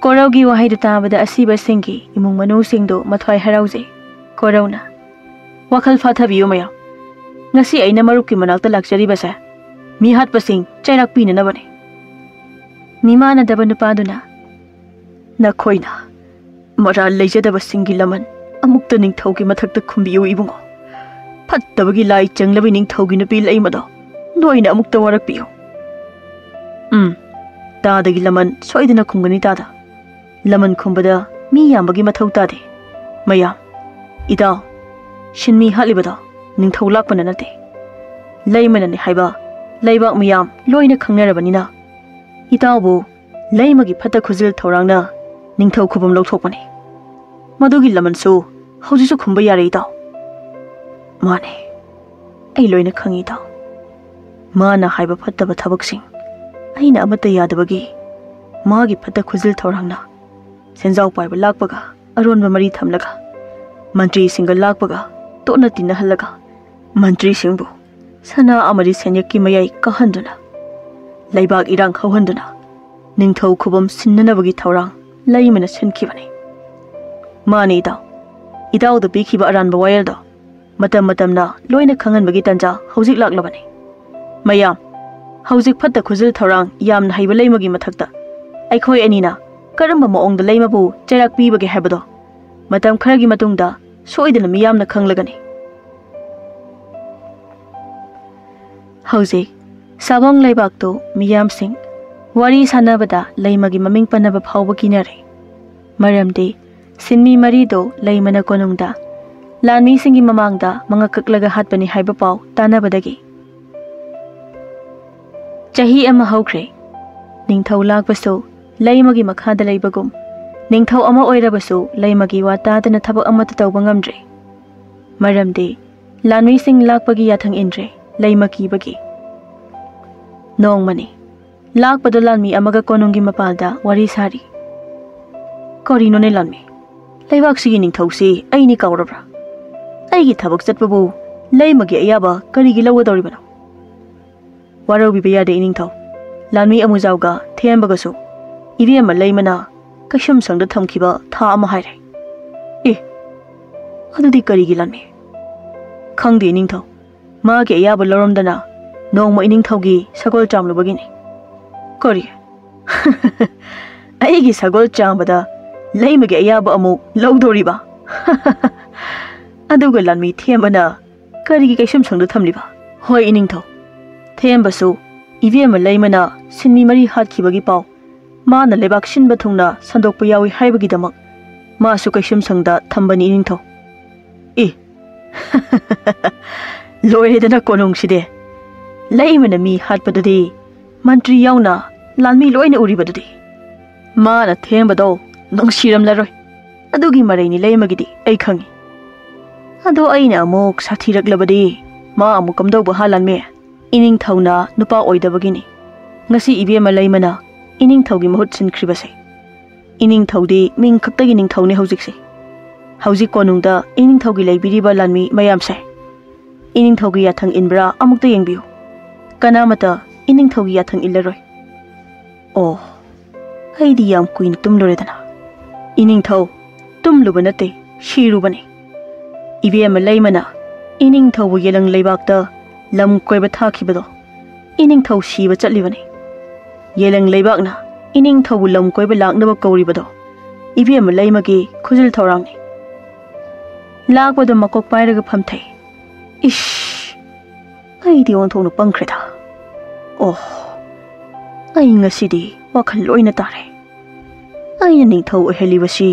ꯀꯣꯔꯧꯒꯤ ꯋꯥꯍꯩꯗꯨ ꯇꯥꯕꯗ ꯑꯁꯤꯕꯁꯤꯡꯒꯤ ꯏꯃꯨꯡ ꯃꯅꯨꯡꯁꯤꯡꯗꯨ ꯃꯊ꯭ꯋꯥꯏ ꯍꯔꯥꯎꯖꯩ꯫ ꯀꯣꯔꯧꯅ, "ꯋꯥꯈꯜ ꯐꯥꯊꯕꯤꯌꯨ ꯃꯌꯥꯝ꯫ ꯉꯁꯤ ꯑꯩꯅ ꯃꯔꯨꯞꯀꯤ ꯃꯅꯥꯛꯇ ꯂꯥꯛꯆꯔꯤꯕꯁꯦ ꯃꯤꯍꯥꯠꯄꯁꯤꯡ ꯆꯩꯔꯥꯛ ꯄꯤꯅꯅꯕꯅꯤ꯫" ꯃꯤꯃꯥꯟꯅꯗꯕ ꯅꯨꯄꯥꯗꯨꯅ, "ꯅꯈꯣꯏꯅ ꯃꯔꯥꯜ ꯂꯩꯖꯗꯕꯁꯤꯡꯒꯤ ꯂꯃꯟ ꯑꯃꯨꯛꯇ ꯅꯤꯡꯊꯧꯒꯤ ꯃꯊꯛꯇ ꯈꯨꯝꯕꯤꯌꯨ ꯏꯕꯨꯡꯉꯣ꯫ ꯐꯠꯇꯕꯒꯤ ꯂꯥꯏ ꯆꯪꯂꯕꯤ ꯅꯤꯡꯊꯧꯒꯤ ꯅꯨꯄꯤ ꯂꯩꯃꯗꯣ ꯅꯣꯏꯅ ꯑꯃꯨꯛꯇ ꯋꯥꯔꯛꯄꯤꯌꯨ꯫" "ꯎꯝ, ꯇꯥꯗꯒꯤ ꯂꯃꯟ ꯁꯣꯏꯗꯅ ꯈꯨꯝꯒꯅꯤ ꯇꯥꯗ꯫ ꯂꯃꯟ ꯈꯨꯝꯕꯗ ꯃꯤ ꯌꯥꯝꯕꯒꯤ ꯃꯊꯧ ꯇꯥꯗꯦ꯫ ꯃꯌꯥꯝ, ꯏꯇꯥꯎ, ꯁꯤꯟꯃꯤ ꯍꯥꯠꯂꯤꯕꯗꯣ ꯅꯤꯡꯊꯧ ꯂꯥꯛꯄꯅ ꯅꯠꯇꯦ, ꯂꯩꯃꯅꯅꯤ ꯍꯥꯏꯕ ꯂꯩꯕꯥꯛ ꯃꯤꯌꯥꯝ ꯂꯣꯏꯅ ꯈꯪꯅꯔꯕꯅꯤꯅ ꯏꯇꯥꯎꯕꯨ ꯂꯩꯃꯒꯤ ꯐꯠꯇ ꯈꯨꯖꯤꯜ ꯊꯧꯔꯥꯡꯅ ꯅꯤꯡꯊꯧ ꯈꯨꯕꯝ ꯂꯧꯊꯣꯛꯄꯅꯤ꯫ ꯃꯗꯨꯒꯤ ꯂꯃꯟꯁꯨ ꯍꯧꯖꯤꯛꯁꯨ ꯈꯨꯝꯕ ꯌꯥꯔꯦ ꯏꯇꯥꯎ꯫" "ꯃꯥꯅꯦ, ꯑꯩ ꯂꯣꯏꯅ ꯈꯪꯏ ꯏꯇꯥꯎ꯫ ꯃꯥꯅ ꯍꯥꯏꯕ ꯐꯠꯇꯕ ꯊꯕꯛꯁꯤꯡ ꯑꯩꯅ ꯑꯃꯠꯇ ꯌꯥꯗꯕꯒꯤ ꯃꯥꯒꯤ ꯐꯠꯇ ꯈꯨꯖꯤꯜ ꯊꯧꯔꯥꯡꯅ ꯁꯦꯟꯖꯥꯎ ꯄꯥꯏꯕ ꯂꯥꯛꯄꯒ ꯑꯔꯣꯟꯕ ꯃꯔꯤ ꯊꯝꯂꯒ ꯃꯟꯇ꯭ꯔꯤꯁꯤꯡꯒ ꯂꯥꯛꯄꯒ ꯇꯣꯠꯅ ꯇꯤꯟꯅꯍꯜꯂꯒ ꯃꯟꯇ꯭ꯔꯤꯁꯤꯡꯕꯨ ꯁꯅꯥ ꯑꯃꯗꯤ ꯁꯦꯟꯌꯦꯛꯀꯤ ꯃꯌꯥꯏ ꯀꯥꯍꯟꯗꯨꯅ ꯂꯩꯕꯥꯛ ꯏꯔꯥꯡ ꯍꯧꯍꯟꯗꯨꯅ ꯅꯤꯡꯊꯧ ꯈꯨꯕꯝ ꯁꯤꯟꯅꯅꯕꯒꯤ ꯊꯧꯔꯥꯡ ꯂꯩꯃꯅ ꯁꯤꯟꯈꯤꯕꯅꯤ꯫" "ꯃꯥꯅꯤ ꯏꯇꯥꯎ, ꯏꯇꯥꯎꯗ ꯄꯤꯈꯤꯕ ꯑꯔꯥꯟꯕ ꯋꯥꯌꯦꯜꯗꯣ ꯃꯇꯝ ꯃꯇꯝꯅ ꯂꯣꯏꯅ ꯈꯪꯍꯟꯕꯒꯤ ꯇꯟꯖꯥ ꯍꯧꯖꯤꯛ ꯂꯥꯛꯂꯕꯅꯤ꯫ ꯃꯌꯥꯝ, ꯍꯧꯖꯤꯛ ꯐꯠꯇ ꯈꯨꯖꯤꯜ ꯊꯧꯔꯥꯡ ꯌꯥꯝꯅ ꯍꯩꯕ ꯂꯩꯃꯒꯤ ꯃꯊꯛꯇ ꯑꯩꯈꯣꯏ ꯑꯅꯤꯅ ꯀꯔꯝꯕ ꯃꯑꯣꯡꯗ ꯂꯩꯃꯕꯨ ꯆꯩꯔꯥꯛ ꯄꯤꯕꯒꯦ ꯍꯥꯏꯕꯗꯣ ꯃꯇꯝ ꯈꯔꯒꯤ ꯃꯇꯨꯡꯗ ꯁꯣꯏꯗꯅ ꯃꯤꯌꯥꯝꯅ ꯈꯪꯂꯒꯅꯤ꯫" ꯍꯧꯖꯤꯛ ꯁꯥꯕꯣꯡ ꯂꯩꯕꯥꯛꯇꯨ ꯃꯤꯌꯥꯝꯁꯤꯡ ꯋꯥꯔꯤ ꯁꯥꯟꯅꯕꯗ ꯂꯩꯃꯒꯤ ꯃꯃꯤꯡ ꯄꯟꯅꯕ ꯐꯥꯎꯕ ꯀꯤꯅꯔꯦ꯫ ꯃꯔꯝꯗꯤ ꯁꯤꯟꯃꯤ ꯃꯔꯤꯗꯨ ꯂꯩꯃꯅ ꯀꯣꯅꯨꯡꯗ ꯂꯥꯟꯃꯤꯁꯤꯡꯒꯤ ꯃꯃꯥꯡꯗ ꯃꯉꯛ ꯀꯛꯂꯒ ꯍꯥꯠꯄꯅꯤ ꯍꯥꯏꯕ ꯄꯥꯎ ꯇꯥꯅꯕꯗꯒꯤ꯫ ꯆꯍꯤ ꯑꯃ ꯍꯧꯈ꯭ꯔꯦ꯫ ꯅꯤꯡꯊꯧ ꯂꯥꯛꯄꯁꯨ ꯂꯩꯃꯒꯤ ꯃꯈꯥꯗ ꯂꯩꯕꯒꯨꯝ, ꯅꯤꯡꯊꯧ ꯑꯃ ꯑꯣꯏꯔꯕꯁꯨ ꯂꯩꯃꯒꯤ ꯋꯥ ꯇꯥꯗꯅ ꯊꯕꯛ ꯑꯃꯠꯇ ꯇꯧꯕ ꯉꯝꯗ꯭ꯔꯦ꯫ ꯃꯔꯝꯗꯤ ꯂꯥꯟꯃꯤꯁꯤꯡ ꯂꯥꯛꯄꯒꯤ ꯌꯥꯊꯪ ꯏꯟꯗ꯭ꯔꯦ, ꯂꯩꯃ ꯀꯤꯕꯒꯤ꯫ ꯅꯣꯡꯃꯅꯤ ꯂꯥꯛꯄꯗꯣ ꯂꯥꯟꯃꯤ ꯑꯃꯒ ꯀꯣꯅꯨꯡꯒꯤ ꯃꯄꯥꯜꯗ ꯋꯥꯔꯤ ꯁꯥꯔꯤ꯫ "ꯀꯔꯤꯅꯣꯅꯦ ꯂꯥꯟꯃꯤ? ꯂꯩꯕꯥꯛꯁꯤꯒꯤ ꯅꯤꯡꯊꯧꯁꯤ ꯑꯩꯅꯤ ꯀꯥꯎꯔꯕ꯭ꯔꯥ? ꯑꯩꯒꯤ ꯊꯕꯛ ꯆꯠꯄꯕꯨ ꯂꯩꯃꯒꯤ ꯑꯌꯥꯕ ꯀꯔꯤꯒꯤ ꯂꯧꯒꯗꯧꯔꯤꯕꯅꯣ?" "ꯋꯥꯔꯧꯕꯤꯕ ꯌꯥꯗꯦ ꯏꯅꯤꯡꯊꯧ꯫ ꯂꯥꯟꯃꯤ ꯑꯃꯨꯖꯥꯎꯒ ꯊꯦꯝꯕꯒꯁꯨ ꯏꯕꯦꯝꯃ ꯂꯩꯃꯅ ꯀꯩꯁꯨꯝꯁꯪꯗ ꯊꯝꯈꯤꯕ ꯊꯥ ꯑꯃ ꯍꯥꯏꯔꯦ꯫" "ꯑꯦ, ꯑꯗꯨꯗꯤ ꯀꯔꯤꯒꯤ ꯂꯥꯟꯃꯤ?" "ꯈꯪꯗꯦ ꯏꯅꯤꯡꯊꯧ꯫ ꯃꯥꯒꯤ ꯑꯌꯥꯕ ꯂꯧꯔꯝꯗꯅ ꯅꯣꯡꯃ ꯏꯅꯤꯡꯊꯧꯒꯤ ꯁꯒꯣꯜ ꯆꯥꯝꯂꯨꯕꯒꯤꯅꯤ꯫" "ꯀꯔꯤ? ꯑꯩꯒꯤ ꯁꯒꯣꯜ ꯆꯥꯝꯕꯗ ꯂꯩꯃꯒꯤ ꯑꯌꯥꯕ ꯑꯃꯨꯛ ꯂꯧꯗꯣꯔꯤꯕ?" "ꯑꯗꯨꯒ ꯂꯥꯟꯃꯤ ꯊꯦꯝꯕꯅ ꯀꯔꯤꯒꯤ ꯀꯩꯁꯨꯝꯁꯪꯗ ꯊꯝꯂꯤꯕ?" "ꯍꯣꯏ ꯏꯅꯤꯡꯊꯧ, ꯊꯦꯝꯕꯁꯨ ꯏꯕꯦꯝꯃ ꯂꯩꯃꯅ ꯁꯤꯟꯃꯤ ꯃꯔꯤ ꯍꯥꯠꯈꯤꯕꯒꯤ ꯄꯥꯎ ꯃꯥꯅ ꯂꯩꯕꯥꯛ ꯁꯤꯟꯕ ꯊꯨꯡꯅ ꯁꯟꯗꯣꯛꯄ ꯌꯥꯎꯏ ꯍꯥꯏꯕꯒꯤꯗꯃꯛ ꯃꯥꯁꯨ ꯀꯩꯁꯨꯝꯁꯪꯗ ꯊꯝꯕꯅꯤ ꯏꯅꯤꯡꯊꯧ꯫" "ꯑꯦ, ꯂꯣꯏꯔꯦꯗꯅ ꯀꯣꯅꯨꯡꯁꯤꯗꯤ꯫ ꯂꯩꯃꯅ ꯃꯤ ꯍꯥꯠꯄꯗꯨꯗꯤ ꯃꯟꯇ꯭ꯔꯤ ꯌꯥꯎꯅ ꯂꯥꯟꯃꯤ ꯂꯣꯏꯅ ꯎꯔꯤꯕꯗꯨꯗꯤ꯫ ꯃꯥꯅ ꯊꯦꯝꯕꯗꯣ ꯅꯨꯡꯁꯤꯔꯝꯂꯔꯣꯏ꯫ ꯑꯗꯨꯒꯤ ꯃꯔꯩꯅꯤ ꯂꯩꯃꯒꯤꯗꯤ ꯑꯩ ꯈꯪꯏ꯫ ꯑꯗꯣ ꯑꯩꯅ ꯑꯃꯨꯛ ꯁꯥꯊꯤꯔꯛꯂꯕꯗꯤ ꯃꯥ ꯑꯃꯨꯛ ꯀꯝꯗꯧꯕ ꯍꯥ ꯂꯥꯟꯃꯤ?" "ꯏꯅꯤꯡꯊꯧꯅ ꯅꯨꯄꯥ ꯑꯣꯏꯗꯕꯒꯤꯅꯤ ꯉꯁꯤ ꯏꯕꯦꯝꯃ ꯂꯩꯃꯅ ꯏꯅꯤꯡꯊꯧꯒꯤ ꯃꯍꯨꯠ ꯁꯤꯟꯈ꯭ꯔꯤꯕꯁꯦ꯫ ꯏꯅꯤꯡꯊꯧꯗꯤ ꯃꯤꯡ ꯈꯛꯇꯒꯤ ꯅꯤꯡꯊꯧꯅꯤ ꯍꯧꯖꯤꯛꯁꯦ꯫ ꯍꯧꯖꯤꯛ ꯀꯣꯅꯨꯡꯗ ꯏꯅꯤꯡꯊꯧꯒꯤ ꯂꯩꯕꯤꯔꯤꯕ ꯂꯥꯟꯃꯤ ꯃꯌꯥꯝꯁꯦ ꯏꯅꯤꯡꯊꯧꯒꯤ ꯌꯥꯊꯪ ꯏꯟꯕ꯭ꯔꯥ ꯑꯃꯨꯛꯇ ꯌꯦꯡꯕꯤꯌꯨ꯫ ꯀꯅꯥꯃꯠꯇ ꯏꯅꯤꯡꯊꯧꯒꯤ ꯌꯥꯊꯪ ꯏꯜꯂꯔꯣꯏ꯫" "ꯑꯣ, ꯑꯩꯗꯤ ꯌꯥꯝ ꯀꯨꯏꯅ ꯇꯨꯝꯂꯨꯔꯦꯗꯅ꯫" "ꯏꯅꯤꯡꯊꯧ ꯇꯨꯝꯂꯨꯕ ꯅꯠꯇꯦ, ꯁꯤꯔꯨꯕꯅꯤ꯫ ꯏꯕꯦꯝꯃ ꯂꯩꯃꯅ ꯏꯅꯤꯡꯊꯧꯕꯨ ꯌꯦꯂꯪ ꯂꯩꯕꯥꯛꯇ ꯂꯝ ꯀꯣꯏꯕ ꯊꯥꯈꯤꯕꯗꯣ ꯏꯅꯤꯡꯊꯧ ꯁꯤꯕ ꯆꯠꯂꯤꯕꯅꯤ꯫ ꯌꯦꯂꯪ ꯂꯩꯕꯥꯛꯅ ꯏꯅꯤꯡꯊꯧꯕꯨ ꯂꯝ ꯀꯣꯏꯕ ꯂꯥꯛꯅꯕ ꯀꯧꯔꯤꯕꯗꯣ ꯏꯕꯦꯝꯃ ꯂꯩꯃꯒꯤ ꯈꯨꯖꯤꯜ ꯊꯧꯔꯥꯡꯅꯤ꯫" ꯂꯥꯛꯄꯗꯣ ꯃꯀꯣꯛ ꯄꯥꯏꯔꯒ ꯐꯝꯊꯩ꯫ "ꯏꯁ, ꯑꯩꯗꯤ ꯑꯣꯟꯊꯣꯛꯅ ꯄꯪꯈ꯭ꯔꯦꯗ꯫ ꯑꯣ, ꯑꯩ ꯉꯁꯤꯗꯤ ꯋꯥꯈꯜ ꯂꯣꯏꯅ ꯇꯥꯔꯦ꯫ ꯑꯩꯅ ꯅꯤꯡꯊꯧ ꯑꯣꯏꯍꯜꯂꯤꯕꯁꯤ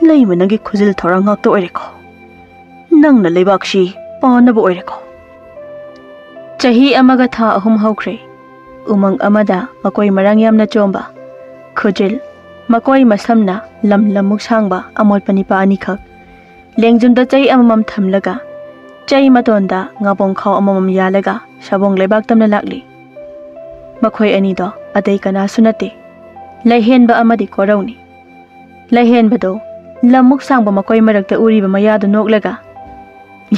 ꯂꯩꯃ ꯅꯪꯒꯤ ꯈꯨꯖꯤꯜ ꯊꯧꯔꯥꯡ ꯉꯥꯛꯇ ꯑꯣꯏꯔꯦꯀꯣ꯫ ꯅꯪꯅ ꯂꯩꯕꯥꯛꯁꯤ ꯄꯥꯟꯅꯕ ꯑꯣꯏꯔꯦꯀꯣ꯫" ꯆꯍꯤ ꯑꯃꯒ ꯊꯥ ꯑꯍꯨꯝ ꯍꯧꯈ꯭ꯔꯦ꯫ ꯎꯃꯪ ꯑꯃꯗ ꯃꯀꯣꯏ ꯃꯔꯥꯡ ꯌꯥꯝꯅ ꯆꯣꯝꯕ, ꯈꯨꯖꯤꯜ, ꯃꯀꯣꯏ ꯃꯁꯝꯅ ꯂꯝ ꯂꯝꯃꯨꯛ ꯁꯥꯡꯕ ꯑꯃꯣꯠꯄ ꯅꯤꯄꯥ ꯑꯅꯤꯈꯛ, ꯂꯦꯡꯖꯨꯝꯗ ꯆꯩ ꯑꯃꯃꯝ ꯊꯝꯂꯒ, ꯆꯩ ꯃꯇꯣꯟꯗ ꯉꯥꯕꯣꯡ ꯈꯥꯎ ꯑꯃꯃꯝ ꯌꯥꯜꯂꯒ ꯁꯥꯕꯣꯡ ꯂꯩꯕꯥꯛ ꯇꯝꯅ ꯂꯥꯛꯂꯤ꯫ ꯃꯈꯣꯏ ꯑꯅꯤꯗꯣ ꯑꯇꯩ ꯀꯅꯥꯁꯨ ꯅꯠꯇꯦ, ꯂꯩꯍꯦꯟꯕ ꯑꯃꯗꯤ ꯀꯣꯔꯧꯅꯤ꯫ ꯂꯩꯍꯦꯟꯕꯗꯣ ꯂꯝꯃꯨꯛ ꯁꯥꯡꯕ ꯃꯀꯣꯏ ꯃꯔꯛꯇ ꯎꯔꯤꯕ ꯃꯌꯥꯗꯨ ꯅꯣꯛꯂꯒ,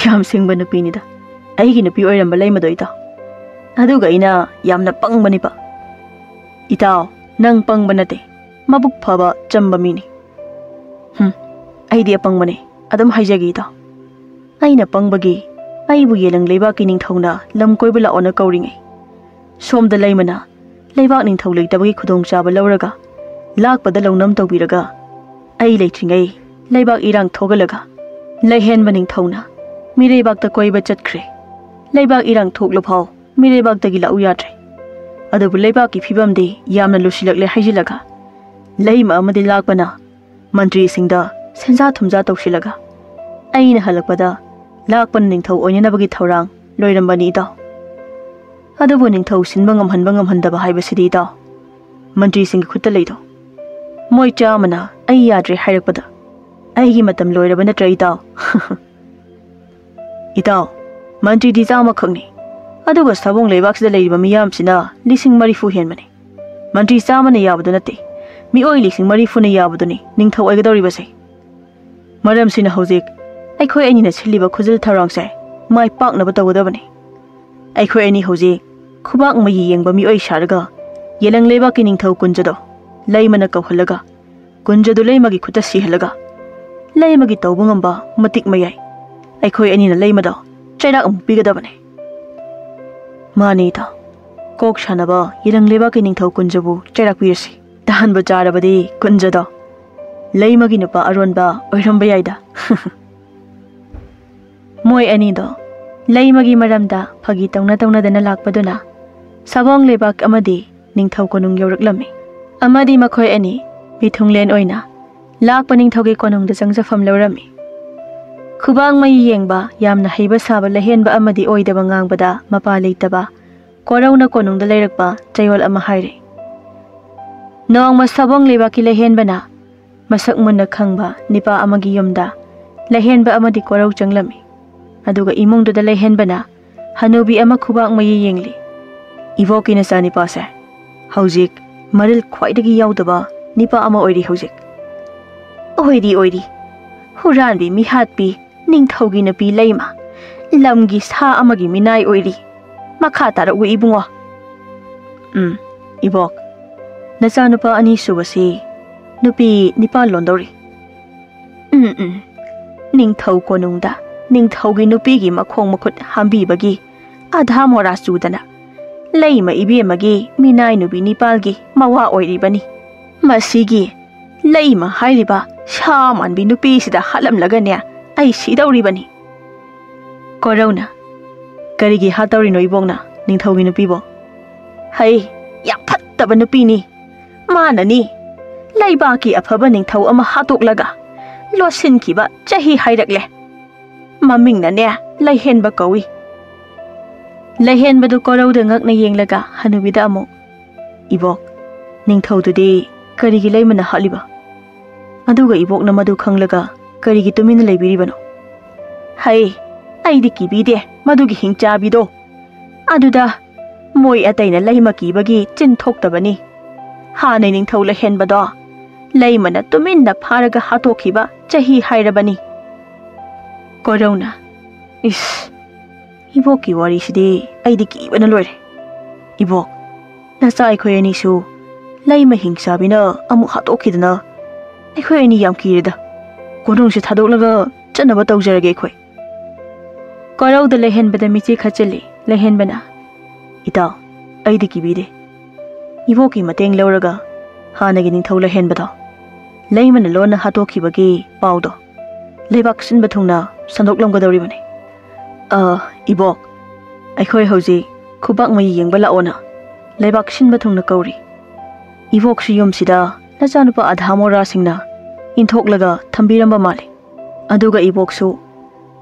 "ꯌꯥꯝ ꯁꯤꯡꯕ ꯅꯨꯄꯤꯅꯤꯗ꯫ ꯑꯩꯒꯤ ꯅꯨꯄꯤ ꯑꯣꯏꯔꯝꯕ ꯂꯩꯃꯗꯣ ꯏꯇꯥꯎ꯫ ꯑꯗꯨꯒ ꯑꯩꯅ ꯌꯥꯝꯅ ꯄꯪꯕꯅꯤꯕ꯫" "ꯏꯇꯥꯎ, ꯅꯪ ꯄꯪꯕ ꯅꯠꯇꯦ, ꯃꯕꯨꯛ ꯐꯕ ꯆꯝꯕ ꯃꯤꯅꯤ꯫" "ꯍꯨꯝ, ꯑꯩꯗꯤ ꯑꯄꯪꯕꯅꯦ, ꯑꯗꯨꯝ ꯍꯥꯏꯖꯒꯦ ꯏꯇꯥꯎ꯫ ꯑꯩꯅ ꯄꯪꯕꯒꯤ ꯑꯩꯕꯨ ꯌꯦꯂꯪ ꯂꯩꯕꯥꯛꯀꯤ ꯅꯤꯡꯊꯧꯅ ꯂꯝ ꯀꯣꯏꯕ ꯂꯥꯛꯑꯣꯅ ꯀꯧꯔꯤꯉꯩ, ꯁꯣꯝꯗ ꯂꯩꯃꯅ ꯂꯩꯕꯥꯛ ꯅꯤꯡꯊꯧ ꯂꯩꯇꯕꯒꯤ ꯈꯨꯗꯣꯡꯆꯥꯕ ꯂꯧꯔꯒ ꯂꯥꯛꯄꯗ ꯂꯧꯅꯝ ꯇꯧꯕꯤꯔꯒ ꯑꯩ ꯂꯩꯇ꯭ꯔꯤꯉꯩ ꯂꯩꯕꯥꯛ ꯏꯔꯥꯡ ꯊꯣꯛꯍꯜꯂꯒ ꯂꯩꯍꯦꯟꯕ ꯅꯤꯡꯊꯧꯅ ꯃꯤꯔꯩꯕꯥꯛꯇ ꯀꯣꯏꯕ ꯆꯠꯈ꯭ꯔꯦ꯫ ꯂꯩꯕꯥꯛ ꯏꯔꯥꯡ ꯊꯣꯛꯂꯐꯥꯎ ꯃꯤꯔꯩꯕꯥꯛꯇꯒꯤ ꯂꯥꯛꯎ ꯌꯥꯗ꯭ꯔꯦ꯫ ꯑꯗꯨꯕꯨ ꯂꯩꯕꯥꯛꯀꯤ ꯐꯤꯕꯝꯗꯤ ꯌꯥꯝꯅ ꯂꯨꯁꯤꯜꯂꯛꯂꯦ ꯍꯥꯏꯖꯤꯜꯂꯒ ꯂꯩꯃ ꯑꯃꯗꯤ ꯂꯥꯛꯄꯅ ꯃꯟꯇ꯭ꯔꯤꯁꯤꯡꯗ ꯁꯦꯟꯖꯥ ꯊꯨꯝꯖꯥ ꯇꯧꯁꯤꯜꯂꯒ ꯑꯩꯅ ꯍꯜꯂꯛꯄꯗ ꯂꯥꯛꯄꯅ ꯅꯤꯡꯊꯧ ꯑꯣꯏꯅꯅꯕꯒꯤ ꯊꯧꯔꯥꯡ ꯂꯣꯏꯔꯝꯕꯅꯤ ꯏꯇꯥꯎ꯫ ꯑꯗꯨꯕꯨ ꯅꯤꯡꯊꯧ ꯁꯤꯟꯕ ꯉꯝꯍꯟꯕ ꯉꯝꯍꯟꯗꯕ ꯍꯥꯏꯕꯁꯤꯗꯤ ꯏꯇꯥꯎ, ꯃꯟꯇ꯭ꯔꯤꯁꯤꯡꯒꯤ ꯈꯨꯠꯇ ꯂꯩꯗꯣ꯫ ꯃꯣꯏ ꯆꯥꯝꯃꯅ ꯑꯩ ꯌꯥꯗ꯭ꯔꯦ ꯍꯥꯏꯔꯛꯄꯗ ꯑꯩꯒꯤ ꯃꯇꯝ ꯂꯣꯏꯔꯕ ꯅꯠꯇ꯭ꯔꯥ ꯏꯇꯥꯎ?" "ꯏꯇꯥꯎ, ꯃꯟꯇ꯭ꯔꯤꯗꯤ ꯆꯥꯝꯃꯈꯛꯅꯤ, ꯑꯗꯨꯒ ꯁꯥꯕꯣꯡ ꯂꯩꯕꯥꯛꯁꯤꯗ ꯂꯩꯔꯤꯕ ꯃꯤꯌꯥꯝꯁꯤꯅ ꯂꯤꯁꯤꯡ ꯃꯔꯤꯐꯨ ꯍꯦꯟꯕꯅꯤ꯫ ꯃꯟꯇ꯭ꯔꯤ ꯆꯥꯝꯃꯅ ꯌꯥꯕꯗꯨ ꯅꯠꯇꯦ, ꯃꯤꯑꯣꯏ ꯂꯤꯁꯤꯡ ꯃꯔꯤꯐꯨꯅ ꯌꯥꯕꯗꯨꯅꯤ ꯅꯤꯡꯊꯧ ꯑꯣꯏꯒꯗꯧꯔꯤꯕꯁꯦ꯫ ꯃꯔꯝꯁꯤꯅ ꯍꯧꯖꯤꯛ ꯑꯩꯈꯣꯏ ꯑꯅꯤꯅ ꯁꯤꯜꯂꯤꯕ ꯈꯨꯖꯤꯜ ꯊꯧꯔꯥꯡꯁꯦ ꯃꯥꯏ ꯄꯥꯛꯅꯕ ꯇꯧꯒꯗꯕꯅꯤ꯫ ꯑꯩꯈꯣꯏ ꯑꯅꯤ ꯍꯧꯖꯤꯛ ꯈꯨꯕꯥꯛ ꯃꯌꯤ ꯌꯦꯡꯕ ꯃꯤꯑꯣꯏ ꯁꯥꯔꯒ ꯌꯦꯂꯪ ꯂꯩꯕꯥꯛꯀꯤ ꯅꯤꯡꯊꯧ ꯀꯨꯟꯖꯗꯣ ꯂꯩꯃꯅ ꯀꯧꯍꯜꯂꯒ ꯀꯨꯟꯖꯗꯨ ꯂꯩꯃꯒꯤ ꯈꯨꯠꯇ ꯁꯤꯍꯜꯂꯒ ꯂꯩꯃꯒꯤ ꯇꯧꯕ ꯉꯝꯕ ꯃꯇꯤꯛ ꯃꯌꯥꯏ ꯑꯩꯈꯣꯏ ꯑꯅꯤꯅ ꯂꯩꯃꯗ ꯆꯩꯔꯥꯛ ꯑꯃꯨꯛ ꯄꯤꯒꯗꯕꯅꯤ꯫" "ꯃꯥꯅꯤ ꯏꯇꯥꯎ, ꯀꯣꯛ ꯁꯥꯟꯅꯕ ꯌꯦꯂꯪ ꯂꯩꯕꯥꯛꯀꯤ ꯅꯤꯡꯊꯧ ꯀꯨꯟꯖꯕꯨ ꯆꯩꯔꯥꯛ ꯄꯤꯔꯁꯤ꯫ ꯇꯍꯥꯟꯕ ꯆꯥꯔꯕꯗꯤ ꯀꯨꯟꯖꯗꯣ ꯂꯩꯃꯒꯤ ꯅꯨꯄꯥ ꯑꯔꯣꯟꯕ ꯑꯣꯏꯔꯝꯕ ꯌꯥꯏꯗ꯫" ꯃꯣꯏ ꯑꯅꯤꯗꯣ ꯂꯩꯃꯒꯤ ꯃꯔꯝꯗ ꯐꯥꯒꯤ ꯇꯧꯅ ꯇꯧꯅꯗꯅ ꯂꯥꯛꯄꯗꯨꯅ ꯁꯥꯕꯣꯡ ꯂꯩꯕꯥꯛ ꯑꯃꯗꯤ ꯅꯤꯡꯊꯧ ꯀꯣꯅꯨꯡ ꯌꯧꯔꯛꯂꯝꯃꯤ꯫ ꯑꯃꯗꯤ ꯃꯈꯣꯏ ꯑꯅꯤ ꯃꯤꯊꯨꯡꯂꯦꯟ ꯑꯣꯏꯅ ꯂꯥꯛꯄ ꯅꯤꯡꯊꯧꯒꯤ ꯀꯣꯅꯨꯡꯗ ꯆꯪꯖꯐꯝ ꯂꯧꯔꯝꯃꯤ꯫ ꯈꯨꯕꯥꯡ ꯃꯩ ꯌꯦꯡꯕ, ꯌꯥꯝꯅ ꯍꯩꯕ ꯁꯥꯕ ꯂꯩꯍꯦꯟꯕ ꯑꯃꯗꯤ ꯑꯣꯏꯗꯕ, ꯉꯥꯡꯕꯗ ꯃꯄꯥ ꯂꯩꯇꯕ, ꯀꯣꯔꯧꯅ ꯀꯣꯅꯨꯡꯗ ꯂꯩꯔꯛꯄ ꯆꯌꯣꯜ ꯑꯃ ꯍꯥꯏꯔꯦ꯫ ꯅꯣꯡꯃ ꯁꯕꯣꯡ ꯂꯩꯕꯥꯛꯀꯤ ꯂꯩꯍꯦꯟꯕꯅ ꯃꯁꯛ ꯃꯨꯟꯅ ꯈꯪꯕ ꯅꯤꯄꯥ ꯑꯃꯒꯤ ꯌꯨꯝꯗ ꯂꯩꯍꯦꯟꯕ ꯑꯃꯗꯤ ꯀꯣꯔꯧ ꯆꯪꯂꯝꯃꯤ꯫ ꯑꯗꯨꯒ ꯏꯃꯨꯡꯗꯨꯗ ꯂꯩꯍꯦꯟꯕꯅ ꯍꯅꯨꯕꯤ ꯑꯃ ꯈꯨꯕꯥꯛ ꯃꯌꯤ ꯌꯦꯡꯂꯤ꯫ "ꯏꯕꯣꯛꯀꯤ ꯅꯆꯥꯅꯤꯄꯥꯁꯦ ꯍꯧꯖꯤꯛ ꯃꯔꯤꯜ ꯈ꯭ꯋꯥꯏꯗꯒꯤ ꯌꯥꯎꯗꯕ ꯅꯤꯄꯥ ꯑꯃ ꯑꯣꯏꯔꯤ ꯍꯧꯖꯤꯛ꯫ ꯑꯣꯏꯔꯤ, ꯑꯣꯏꯔꯤ꯫ ꯍꯨꯔꯥꯟꯕꯤ, ꯃꯤꯍꯥꯠꯄꯤ, ꯅꯤꯡꯊꯧꯒꯤ ꯅꯨꯄꯤ ꯂꯩꯃ, ꯂꯝꯒꯤ ꯁꯥ ꯑꯃꯒꯤ ꯃꯤꯅꯥꯏ ꯑꯣꯏꯔꯤ꯫ ꯃꯈꯥ ꯇꯥꯔꯛꯎ ꯏꯕꯨꯡꯉꯣ꯫" "ꯎꯝ, ꯏꯕꯣꯛ, ꯅꯆꯥꯅꯨꯄꯥ ꯑꯅꯤꯁꯨꯕꯁꯤ ꯅꯨꯄꯤ ꯅꯤꯄꯥ ꯂꯣꯟꯗꯧꯔꯤ꯫" "ꯎꯝ, ꯎꯝ, ꯅꯤꯡꯊꯧ ꯀꯣꯅꯨꯡꯗ ꯅꯤꯡꯊꯧꯒꯤ ꯅꯨꯄꯤꯒꯤ ꯃꯈꯣꯡ ꯃꯈꯨꯠ ꯍꯥꯝꯕꯤꯕꯒꯤ ꯑꯙꯥ ꯃꯣꯔꯥ ꯆꯨꯗꯅ ꯂꯩꯃ ꯏꯕꯦꯝꯃꯒꯤ ꯃꯤꯅꯥꯏ ꯅꯨꯄꯤ ꯅꯤꯄꯥꯜꯒꯤ ꯃꯋꯥ ꯑꯣꯏꯔꯤꯕꯅꯤ꯫ ꯃꯁꯤꯒꯤ ꯂꯩꯃ ꯍꯥꯏꯔꯤꯕ ꯁꯥ ꯃꯥꯟꯕꯤ ꯅꯨꯄꯤꯁꯤꯗ ꯍꯥꯠꯂꯝꯂꯒꯅꯦ ꯑꯩ ꯁꯤꯗꯧꯔꯤꯕꯅꯤ꯫" ꯀꯣꯔꯧꯅ, "ꯀꯔꯤꯒꯤ ꯍꯥꯠꯇꯧꯔꯤꯅꯣ ꯏꯕꯣꯛꯅ ꯅꯤꯡꯊꯧꯒꯤ ꯅꯨꯄꯤꯕꯣ?" "ꯍꯩ, ꯌꯥꯝ ꯐꯠꯇꯕ ꯅꯨꯄꯤꯅꯤ꯫ ꯃꯥꯅꯅꯤ ꯂꯩꯕꯥꯛꯀꯤ ꯑꯐꯕ ꯅꯤꯡꯊꯧ ꯑꯃ ꯍꯥꯠꯇꯣꯛꯂꯒ ꯂꯣꯠꯁꯤꯟꯈꯤꯕ ꯆꯍꯤ ꯍꯥꯏꯔꯛꯂꯦ꯫ ꯃꯃꯤꯡꯅꯅꯦ ꯂꯩꯍꯦꯟꯕ ꯀꯧꯏ꯫" ꯂꯩꯍꯦꯟꯕꯗꯨ ꯀꯣꯔꯧꯗ ꯉꯛꯅ ꯌꯦꯡꯂꯒ ꯍꯅꯨꯕꯤꯗ ꯑꯃꯨꯛ, "ꯏꯕꯣꯛ, ꯅꯤꯡꯊꯧꯗꯨꯗꯤ ꯀꯔꯤꯒꯤ ꯂꯩꯃꯅ ꯍꯥꯠꯂꯤꯕ? ꯑꯗꯨꯒ ꯏꯕꯣꯛꯅ ꯃꯗꯨ ꯈꯪꯂꯒ ꯀꯔꯤꯒꯤ ꯇꯨꯃꯤꯟꯅ ꯂꯩꯕꯤꯔꯤꯕꯅꯣ?" "ꯍꯩ, ꯑꯩꯗꯤ ꯀꯤꯕꯤꯗꯦ ꯃꯗꯨꯒꯤ ꯍꯤꯡꯆꯥꯕꯤꯗꯣ꯫ ꯑꯗꯨꯗ ꯃꯣꯏ ꯑꯇꯩꯅ ꯂꯩꯃ ꯀꯤꯕꯒꯤ ꯆꯤꯟ ꯊꯣꯛꯇꯕꯅꯤ꯫ ꯍꯥꯟꯅ ꯅꯤꯡꯊꯧ ꯂꯩꯍꯦꯟꯕꯗꯣ ꯂꯩꯃꯅ ꯇꯨꯃꯤꯟꯅ ꯐꯥꯔꯒ ꯍꯥꯠꯇꯣꯛꯈꯤꯕ ꯆꯍꯤ ꯍꯥꯏꯔꯕꯅꯤ꯫" ꯀꯣꯔꯧꯅ, "ꯏꯁ, ꯏꯕꯣꯛꯀꯤ ꯋꯥꯔꯤꯁꯤꯗꯤ ꯑꯩꯗꯤ ꯀꯤꯕꯅ ꯂꯣꯏꯔꯦ꯫ ꯏꯕꯣꯛ, ꯅꯆꯥ ꯑꯩꯈꯣꯏ ꯑꯅꯤꯁꯨ ꯂꯩꯃ ꯍꯤꯡꯆꯥꯕꯤꯅ ꯑꯃꯨꯛ ꯍꯥꯠꯇꯣꯛꯈꯤꯗꯅ ꯑꯩꯈꯣꯏ ꯑꯅꯤ ꯌꯥꯝ ꯀꯤꯔꯦꯗ꯫ ꯀꯣꯅꯨꯡꯁꯦ ꯊꯥꯗꯣꯛꯂꯒ ꯆꯠꯅꯕ ꯇꯧꯖꯔꯒꯦ ꯑꯩꯈꯣꯏ꯫" ꯀꯣꯔꯧꯗ ꯂꯩꯍꯦꯟꯕꯗ ꯃꯤꯠꯆꯤ ꯈꯠꯆꯤꯜꯂꯤ꯫ ꯂꯩꯍꯦꯟꯕꯅ, "ꯏꯇꯥꯎ, ꯑꯩꯗꯤ ꯀꯤꯕꯤꯗꯦ꯫ ꯏꯕꯣꯛꯀꯤ ꯃꯇꯦꯡ ꯂꯧꯔꯒ ꯍꯥꯟꯅꯒꯤ ꯅꯤꯡꯊꯧ ꯂꯩꯍꯦꯟꯕꯗꯣ ꯂꯩꯃꯅ ꯂꯣꯟꯅ ꯍꯥꯠꯇꯣꯛꯈꯤꯕꯒꯤ ꯄꯥꯎꯗꯣ ꯂꯩꯕꯥꯛ ꯁꯤꯟꯕ ꯊꯨꯡꯅ ꯁꯟꯗꯣꯛꯂꯝꯒꯗꯧꯔꯤꯕꯅꯤ꯫" "ꯑ, ꯏꯕꯣꯛ, ꯑꯩꯈꯣꯏ ꯍꯧꯖꯤꯛ ꯈꯨꯕꯥꯛ ꯃꯌꯤ ꯌꯦꯡꯕ ꯂꯥꯛꯑꯣꯅ ꯂꯩꯕꯥꯛ ꯁꯤꯟꯕ ꯊꯨꯡꯅ ꯀꯧꯔꯤ꯫ ꯏꯕꯣꯛꯁꯨ ꯌꯨꯝꯁꯤꯗ ꯅꯆꯥꯅꯨꯄꯥ ꯑꯙꯥ ꯃꯣꯔꯥꯁꯤꯡꯅ ꯏꯟꯊꯣꯛꯂꯒ ꯊꯝꯕꯤꯔꯝꯕ ꯃꯥꯜꯂꯤ꯫ ꯑꯗꯨꯒ ꯏꯕꯣꯛꯁꯨ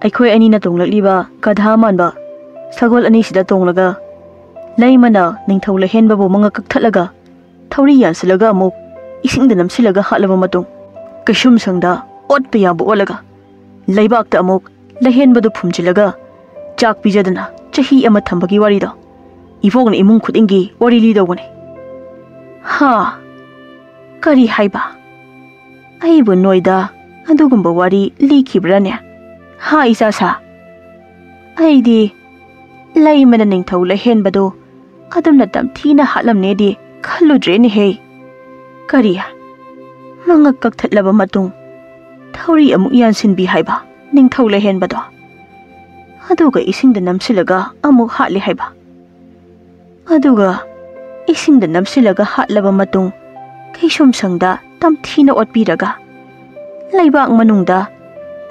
ꯑꯩꯈꯣꯏ ꯑꯅꯤꯅ ꯇꯣꯡꯂꯛꯂꯤꯕ ꯒꯙꯥ ꯃꯥꯟꯕ ꯁꯒꯣꯜ ꯑꯅꯤꯁꯤꯗ ꯇꯣꯡꯂꯒ ꯂꯩꯃꯅ ꯅꯤꯡꯊꯧ ꯂꯩꯍꯦꯟꯕꯕꯨ ꯃꯉꯛ ꯀꯛꯊꯠꯂꯒ ꯊꯧꯔꯤ ꯌꯥꯟꯁꯤꯜꯂꯒ ꯑꯃꯨꯛ ꯏꯁꯤꯡꯗ ꯅꯝꯁꯤꯜꯂꯒ ꯍꯥꯠꯂꯕ ꯃꯇꯨꯡ, ꯀꯩꯁꯨꯝꯁꯪꯗ ꯑꯣꯠꯄ ꯌꯥꯕ ꯑꯣꯠꯂꯒ ꯂꯩꯕꯥꯛꯇ ꯑꯃꯨꯛ ꯂꯩꯍꯦꯟꯕꯗꯨ ꯐꯨꯝꯖꯤꯜꯂꯒ ꯆꯥꯛ ꯄꯤꯖꯗꯅ ꯆꯍꯤ ꯑꯃ ꯊꯝꯕꯒꯤ ꯋꯥꯔꯤꯗꯣ ꯏꯕꯣꯛꯅ ꯏꯃꯨꯡ ꯈꯨꯗꯤꯡꯒꯤ ꯋꯥꯔꯤ ꯂꯤꯗꯧꯕꯅꯤ꯫ ꯍꯥ? ꯀꯔꯤ ꯍꯥꯏꯕ? ꯑꯩꯕꯨ ꯅꯣꯏꯗ ꯑꯗꯨꯒꯨꯝꯕ ꯋꯥꯔꯤ ꯂꯤꯈꯤꯕ꯭ꯔꯥꯅꯦ? ꯍꯥ, ꯏꯆꯥꯁꯥ? ꯑꯩꯗꯤ ꯂꯩꯃꯅ ꯅꯤꯡꯊꯧ ꯂꯩꯍꯦꯟꯕꯗꯨ ꯑꯗꯨꯝꯅ ꯇꯝꯊꯤꯅ ꯍꯥꯠꯂꯝꯅꯦꯗꯤ ꯈꯜꯂꯨꯗ꯭ꯔꯦꯅꯦꯍꯦ꯫ ꯀꯔꯤ? ꯃꯉꯛ ꯀꯛꯊꯠꯂꯕ ꯃꯇꯨꯡ ꯊꯧꯔꯤ ꯑꯃꯨꯛ ꯌꯥꯟꯁꯤꯟꯕꯤ ꯍꯥꯏꯕ ꯅꯤꯡꯊꯧ ꯂꯩꯍꯦꯟꯕꯗꯣ? ꯑꯗꯨꯒ ꯏꯁꯤꯡꯗ ꯅꯝꯁꯤꯜꯂꯒ ꯑꯃꯨꯛ ꯍꯥꯠꯂꯦ ꯍꯥꯏꯕ? ꯑꯗꯨꯒ ꯏꯁꯤꯡꯗ ꯅꯝꯁꯤꯜꯂꯒ ꯍꯥꯠꯂꯕ ꯃꯇꯨꯡ, ꯀꯩꯁꯨꯝꯁꯪꯗ ꯇꯝꯊꯤꯅ ꯑꯣꯠꯄꯤꯔꯒ, ꯂꯩꯕꯥꯛ ꯃꯅꯨꯡꯗ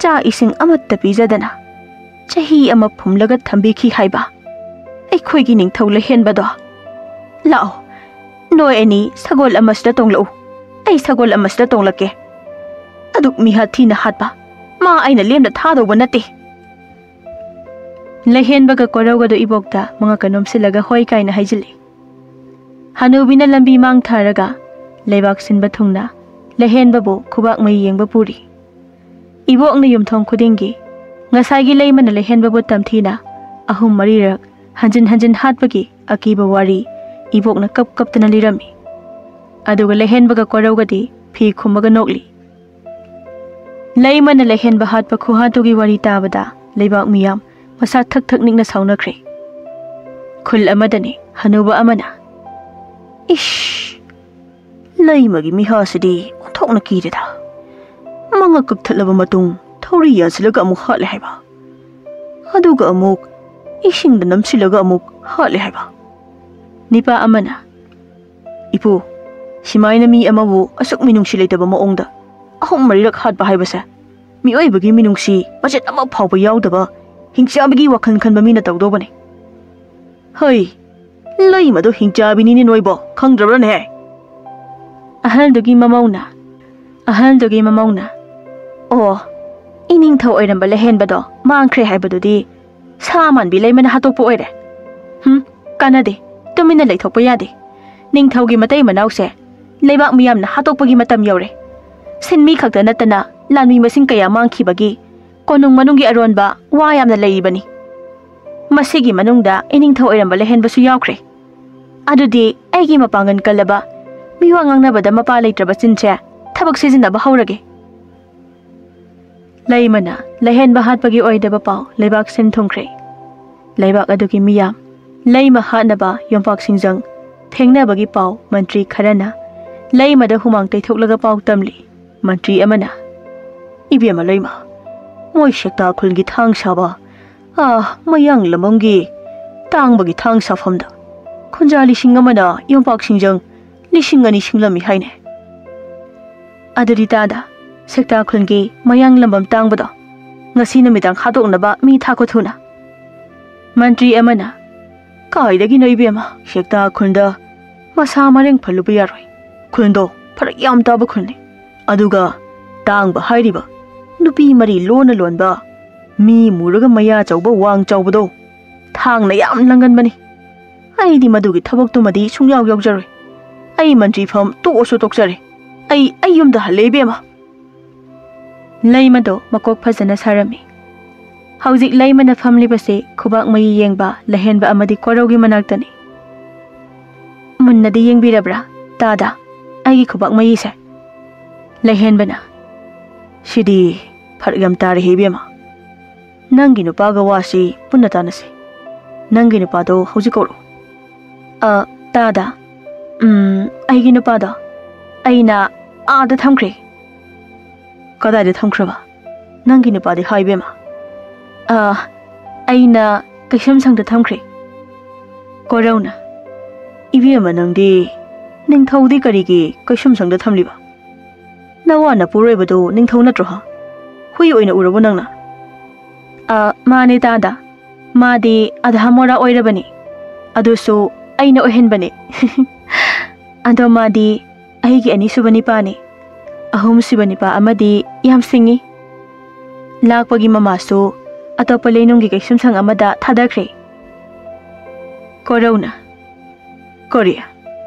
ꯆꯥꯛ ꯏꯁꯤꯡ ꯑꯃꯠꯇ ꯄꯤꯖꯗꯅ ꯆꯍꯤ ꯑꯃ ꯐꯨꯝꯂꯒ ꯊꯝꯕꯤꯈꯤ ꯍꯥꯏꯕ ꯑꯩꯈꯣꯏꯒꯤ ꯅꯤꯡꯊꯧ ꯂꯩꯍꯦꯟꯕꯗꯣ? ꯂꯥꯛꯑꯣ, ꯅꯣꯏ ꯑꯅꯤ ꯁꯒꯣꯜ ꯑꯃꯁꯤꯗ ꯇꯣꯡꯂꯛꯎ꯫ ꯑꯩ ꯁꯒꯣꯜ ꯑꯃꯁꯤꯗ ꯇꯣꯡꯂꯛꯀꯦ꯫ ꯑꯗꯨꯛ ꯃꯤꯍꯥꯠ ꯊꯤꯅ ꯍꯥꯠꯄ ꯃꯥ ꯑꯩꯅ ꯂꯦꯝꯅ ꯊꯥꯗꯧꯕ ꯅꯠꯇꯦ꯫ ꯂꯩꯍꯦꯟꯕꯒ ꯀꯣꯔꯧꯒꯗꯨ ꯏꯕꯣꯛꯇ ꯃꯉꯛꯀ ꯅꯣꯝꯁꯤꯜꯂꯒ ꯍꯣꯏ ꯀꯥꯏꯅ ꯍꯥꯏꯖꯤꯜꯂꯤ꯫ ꯍꯅꯨꯕꯤꯅ ꯂꯝꯕꯤ ꯃꯥꯡ ꯊꯥꯔꯒ ꯂꯩꯕꯥꯛ ꯁꯤꯟꯕ ꯊꯨꯡꯅ ꯂꯩꯍꯦꯟꯕꯕꯨ ꯈꯨꯕꯥꯛ ꯃꯩ ꯌꯦꯡꯕ ꯄꯨꯔꯤ꯫ ꯏꯕꯣꯛꯅ ꯌꯨꯝꯊꯣꯡ ꯈꯨꯗꯤꯡꯒꯤ ꯉꯁꯥꯏꯒꯤ ꯂꯩꯃꯅ ꯂꯩꯍꯦꯟꯕꯕꯨ ꯇꯝꯊꯤꯅ ꯑꯍꯨꯝ ꯃꯔꯤꯔꯛ ꯍꯟꯖꯤꯟ ꯍꯟꯖꯤꯟ ꯍꯥꯠꯄꯒꯤ ꯑꯀꯤꯕ ꯋꯥꯔꯤ ꯏꯕꯣꯛꯅ ꯀꯞ ꯀꯞꯇꯅ ꯂꯤꯔꯝꯃꯤ꯫ ꯑꯗꯨꯒ ꯂꯩꯍꯦꯟꯕꯒ ꯀꯣꯔꯧꯒꯗꯤ ꯐꯤ ꯈꯨꯝꯃꯒ ꯅꯣꯛꯂꯤ꯫ ꯂꯩꯃꯅ ꯂꯩꯍꯦꯟꯕ ꯍꯥꯠꯄ ꯈꯨꯍꯥꯠꯇꯨꯒꯤ ꯋꯥꯔꯤ ꯇꯥꯕꯗ ꯂꯩꯕꯥꯛ ꯃꯤꯌꯥꯝ ꯃꯁꯥ ꯊꯛ ꯊꯛ ꯅꯤꯛꯅ ꯁꯥꯎꯅꯈ꯭ꯔꯦ꯫ ꯈꯨꯜ ꯑꯃꯗꯅꯤ ꯍꯅꯨꯕ ꯑꯃꯅ, "ꯏꯁ! ꯂꯩꯃꯒꯤ ꯃꯤꯍꯥꯁꯤꯗꯤ ꯑꯣꯟꯊꯣꯛꯅ ꯀꯤꯔꯦꯗ꯫ ꯃꯉꯛ ꯀꯛꯊꯠꯂꯕ ꯃꯇꯨꯡ ꯊꯧꯔꯤ ꯌꯥꯟꯁꯤꯜꯂꯒ ꯑꯃꯨꯛ ꯍꯥꯠꯂꯦ ꯍꯥꯏꯕ꯫ ꯑꯗꯨꯒ ꯑꯃꯨꯛ ꯏꯁꯤꯡꯗ ꯅꯝꯁꯤꯜꯂꯒ ꯑꯃꯨꯛ ꯍꯥꯠꯂꯦ ꯍꯥꯏꯕ꯫" ꯅꯤꯄꯥ ꯑꯃꯅ, "ꯏꯄꯨ, ꯁꯤꯃꯥꯏꯅ ꯃꯤ ꯑꯃꯕꯨ ꯑꯁꯨꯛ ꯃꯤꯅꯨꯡꯁꯤ ꯂꯩꯇꯕ ꯃꯑꯣꯡꯗ ꯑꯍꯨꯝ ꯃꯔꯤꯔꯛ ꯍꯥꯠꯄ ꯍꯥꯏꯕꯁꯦ ꯃꯤꯑꯣꯏꯕꯒꯤ ꯃꯤꯅꯨꯡꯁꯤ ꯃꯆꯦꯠ ꯑꯃ ꯐꯥꯎꯕ ꯌꯥꯎꯗꯕ ꯍꯤꯡꯆꯥꯕꯒꯤ ꯋꯥꯈꯜ ꯈꯟꯕ ꯃꯤꯅ ꯇꯧꯗꯧꯕꯅꯤ꯫ ꯍꯩ, ꯂꯩꯃꯗꯣ ꯍꯤꯡꯆꯥꯕꯤꯅꯤꯅꯦ ꯅꯣꯏꯕꯣ, ꯈꯪꯗ꯭ꯔꯕ꯭ꯔꯅꯦ?" ꯑꯍꯜꯗꯨꯒꯤ ꯃꯃꯧꯅ, ꯑꯍꯜꯗꯨꯒꯤ ꯃꯃꯧꯅ, "ꯑꯣ, ꯏꯅꯤꯡꯊꯧ ꯑꯣꯏꯔꯝꯕ ꯂꯩꯍꯦꯟꯕꯗꯣ ꯃꯥꯡꯈ꯭ꯔꯦ ꯍꯥꯏꯕꯗꯨꯗꯤ ꯁꯥ ꯃꯥꯟꯕꯤ ꯂꯩꯃꯅ ꯍꯥꯠꯇꯣꯛꯄ ꯑꯣꯏꯔꯦ꯫ ꯍꯨꯝ, ꯀꯥꯟꯅꯗꯦ, ꯇꯨꯃꯤꯟꯅ ꯂꯩꯊꯣꯛꯄ ꯌꯥꯗꯦ꯫ ꯅꯤꯡꯊꯧꯒꯤ ꯃꯇꯩ ꯃꯅꯥꯎꯁꯦ ꯂꯩꯕꯥꯛ ꯃꯤꯌꯥꯝꯅ ꯍꯥꯠꯇꯣꯛꯄꯒꯤ ꯃꯇꯝ ꯌꯧꯔꯦ꯫ ꯁꯤꯟꯃꯤ ꯈꯛꯇ ꯅꯠꯇꯅ ꯂꯥꯟꯃꯤ ꯃꯁꯤꯡ ꯀꯌꯥ ꯃꯥꯡꯈꯤꯕꯒꯤ ꯀꯣꯅꯨꯡ ꯃꯅꯨꯡꯒꯤ ꯑꯔꯣꯟꯕ ꯋꯥ ꯌꯥꯝꯅ ꯂꯩꯔꯤꯕꯅꯤ꯫ ꯃꯁꯤꯒꯤ ꯃꯅꯨꯡꯗ ꯏꯅꯤꯡꯊꯧ ꯑꯣꯏꯔꯝꯕ ꯂꯩꯍꯦꯟꯕꯁꯨ ꯌꯥꯎꯈ꯭ꯔꯦ꯫ ꯑꯗꯨꯗꯤ ꯑꯩꯒꯤ ꯃꯄꯥꯡꯒꯜ ꯀꯜꯂꯕ, ꯃꯤꯋꯥ ꯉꯥꯡꯅꯕꯗ ꯃꯄꯥ ꯂꯩꯇ꯭ꯔꯕ ꯆꯤꯟꯁꯦ ꯊꯕꯛ ꯁꯤꯖꯤꯟꯅꯕ ꯍꯧꯔꯒꯦ꯫ ꯂꯩꯃꯅ ꯂꯩꯍꯦꯟꯕ ꯍꯥꯠꯄꯒꯤ ꯑꯣꯏꯗꯕ ꯄꯥꯎ ꯂꯩꯕꯥꯛ ꯁꯤꯟ ꯊꯨꯡꯈ꯭ꯔꯦ꯫ ꯂꯩꯕꯥꯛ ꯑꯗꯨꯒꯤ ꯃꯤꯌꯥꯝ ꯂꯩꯃ ꯍꯥꯠꯅꯕ ꯌꯣꯝꯄꯥꯛ ꯁꯤꯡꯖꯪ ꯊꯦꯡꯅꯕꯒꯤ ꯄꯥꯎ ꯃꯟꯇ꯭ꯔꯤ ꯈꯔꯅ ꯂꯩꯃꯗ ꯍꯨꯃꯥꯡ ꯇꯩꯊꯣꯛꯂꯒ ꯄꯥꯎ ꯇꯝꯂꯤ꯫ ꯃꯟꯇ꯭ꯔꯤ ꯑꯃꯅ, "ꯏꯕꯦꯝꯃ ꯂꯩꯃ, ꯃꯣꯏ ꯁꯦꯛꯇꯥ ꯈꯨꯜꯒꯤ ꯊꯥꯡ ꯁꯥꯕ, ꯑꯥ, ꯃꯌꯥꯡ ꯂꯝꯕꯝꯒꯤ ꯇꯥꯡꯕꯒꯤ ꯊꯥꯡ ꯁꯥꯐꯝꯗ ꯈꯨꯟꯖꯥ ꯂꯤꯁꯤꯡ ꯑꯃꯅ ꯌꯣꯝꯄꯥꯛ ꯁꯤꯡꯖꯪ ꯂꯤꯁꯤꯡ ꯑꯅꯤ ꯁꯤꯡꯂꯝꯃꯤ ꯍꯥꯏꯅꯦ꯫ ꯑꯗꯨꯗꯤ ꯇꯥꯗ, ꯁꯦꯛꯇꯥ ꯈꯨꯜꯒꯤ ꯃꯌꯥꯡ ꯂꯝꯕꯝ ꯇꯥꯡꯕꯗꯣ ꯉꯁꯤ ꯅꯨꯃꯤꯗꯥꯡ ꯍꯥꯠꯇꯣꯛꯅꯕ ꯃꯤ ꯊꯥꯈꯣ ꯊꯨꯅ꯫" ꯃꯟꯇ꯭ꯔꯤ ꯑꯃꯅ, "ꯀꯥꯏꯗꯒꯤꯅꯣ ꯏꯕꯦꯝꯃ, ꯁꯦꯛꯇꯥ ꯈꯨꯜꯗ ꯃꯁꯥ ꯃꯔꯦꯡ ꯐꯜꯂꯨꯕ ꯌꯥꯔꯣꯏ꯫ ꯈꯨꯜꯗꯣ ꯐꯔꯛ ꯌꯥꯝ ꯇꯥꯕ ꯈꯨꯜꯅꯤ꯫ ꯑꯗꯨꯒ ꯇꯥꯡꯕ ꯍꯥꯏꯔꯤꯕ ꯅꯨꯄꯤ ꯃꯔꯤ ꯂꯣꯟꯅ ꯂꯣꯟꯕ, ꯃꯤ ꯃꯨꯔꯒ ꯃꯌꯥ ꯆꯧꯕ ꯋꯥꯡ ꯆꯥꯎꯕꯗꯣ ꯊꯥꯡꯅ ꯌꯥꯝ ꯂꯪꯒꯟꯕꯅꯤ꯫ ꯑꯩꯗꯤ ꯃꯗꯨꯒꯤ ꯊꯕꯛꯇꯨꯃꯗꯤ ꯁꯨꯡꯌꯥꯎ ꯌꯥꯎꯖꯔꯣꯏ꯫ ꯑꯩ ꯃꯟꯇ꯭ꯔꯤ ꯐꯝ ꯇꯣꯛꯑꯁꯨ ꯇꯣꯛꯆꯔꯦ꯫ ꯑꯩ, ꯑꯩ ꯌꯨꯝꯗ ꯍꯜꯂꯦ ꯏꯕꯦꯝꯃ꯫" ꯂꯩꯃꯗꯣ ꯃꯀꯣꯛ ꯐꯖꯅ ꯁꯥꯔꯝꯃꯤ꯫ ꯍꯧꯖꯤꯛ ꯂꯩꯃꯅ ꯐꯝꯂꯤꯕꯁꯤ ꯈꯨꯕꯥꯛ ꯃꯌꯤ ꯌꯦꯡꯕ ꯂꯩꯍꯦꯟꯕ ꯑꯃꯗꯤ ꯀꯣꯔꯧꯒꯤ ꯃꯅꯥꯛꯇꯅꯤ꯫ "ꯃꯨꯟꯅꯗꯤ ꯌꯦꯡꯕꯤꯔꯕ꯭ꯔꯥ, ꯇꯥꯗ, ꯑꯩꯒꯤ ꯈꯨꯕꯥꯛ ꯃꯌꯤꯁꯦ?" ꯂꯩꯍꯦꯟꯕꯅ, "ꯁꯤꯗꯤ ꯐꯔꯛ ꯌꯥꯝ ꯇꯥꯔꯦꯍꯦ ꯏꯕꯦꯝꯃ꯫ ꯅꯪꯒꯤ ꯅꯨꯄꯥꯒ ꯋꯥꯁꯤ ꯄꯨꯟꯅ ꯇꯥꯟꯅꯁꯤ꯫ ꯅꯪꯒꯤ ꯅꯨꯄꯥꯗꯣ ꯍꯧꯖꯤꯛ ꯀꯧꯔꯛꯎ꯫" "ꯑ, ꯇꯥꯗ, ꯎꯝ, ꯑꯩꯒꯤ ꯅꯨꯄꯥꯗꯣ ꯑꯩꯅ ꯑꯥꯗ ꯊꯝꯈ꯭ꯔꯦ꯫" "ꯀꯗꯥꯏꯗ ꯊꯝꯈ꯭ꯔꯕ? ꯅꯪꯒꯤ ꯅꯨꯄꯥꯗꯤ ꯍꯥꯏ ꯏꯕꯦꯝꯃ?" "ꯑ, ꯑꯩꯅ ꯀꯩꯁꯨꯝꯁꯪꯗ ꯊꯝꯈ꯭ꯔꯦ꯫" ꯀꯣꯔꯧꯅ, "ꯏꯕꯦꯝꯃ ꯅꯪꯗꯤ, ꯅꯤꯡꯊꯧꯗꯤ ꯀꯔꯤꯒꯤ ꯀꯩꯁꯨꯝꯁꯪꯗ ꯊꯝꯂꯤꯕ? ꯅꯋꯥ ꯅꯄꯨꯔꯣꯏꯕꯗꯨ ꯅꯤꯡꯊꯧ ꯅꯠꯇ꯭ꯔꯣ ꯍꯥ? ꯍꯨꯏ ꯑꯣꯏꯅ ꯎꯔꯕꯣ ꯅꯪꯅ?" "ꯑ, ꯃꯥꯅꯦ ꯇꯥꯗ, ꯃꯥꯗꯤ ꯑꯙꯥ ꯃꯣꯔꯥ ꯑꯣꯏꯔꯕꯅꯤ, ꯑꯗꯨꯁꯨ ꯑꯩꯅ ꯑꯣꯏꯍꯟꯕꯅꯦ꯫" "ꯑꯗꯣ ꯃꯥꯗꯤ ꯑꯩꯒꯤ ꯑꯅꯤꯁꯨꯕ ꯅꯤꯄꯥꯅꯤ꯫ ꯑꯍꯨꯝꯁꯨꯕ ꯅꯤꯄꯥ ꯑꯃꯗꯤ ꯌꯥꯝ ꯁꯤꯡꯉꯤ꯫ ꯂꯥꯛꯄꯒꯤ ꯃꯃꯥꯁꯨ ꯑꯇꯣꯞꯄ ꯂꯩꯅꯨꯡꯒꯤ ꯀꯩꯁꯨꯝꯁꯪ ꯑꯃꯗ ꯊꯥꯗꯈ꯭ꯔꯦ꯫" ꯀꯣꯔꯧꯅ, "ꯀꯔꯤ?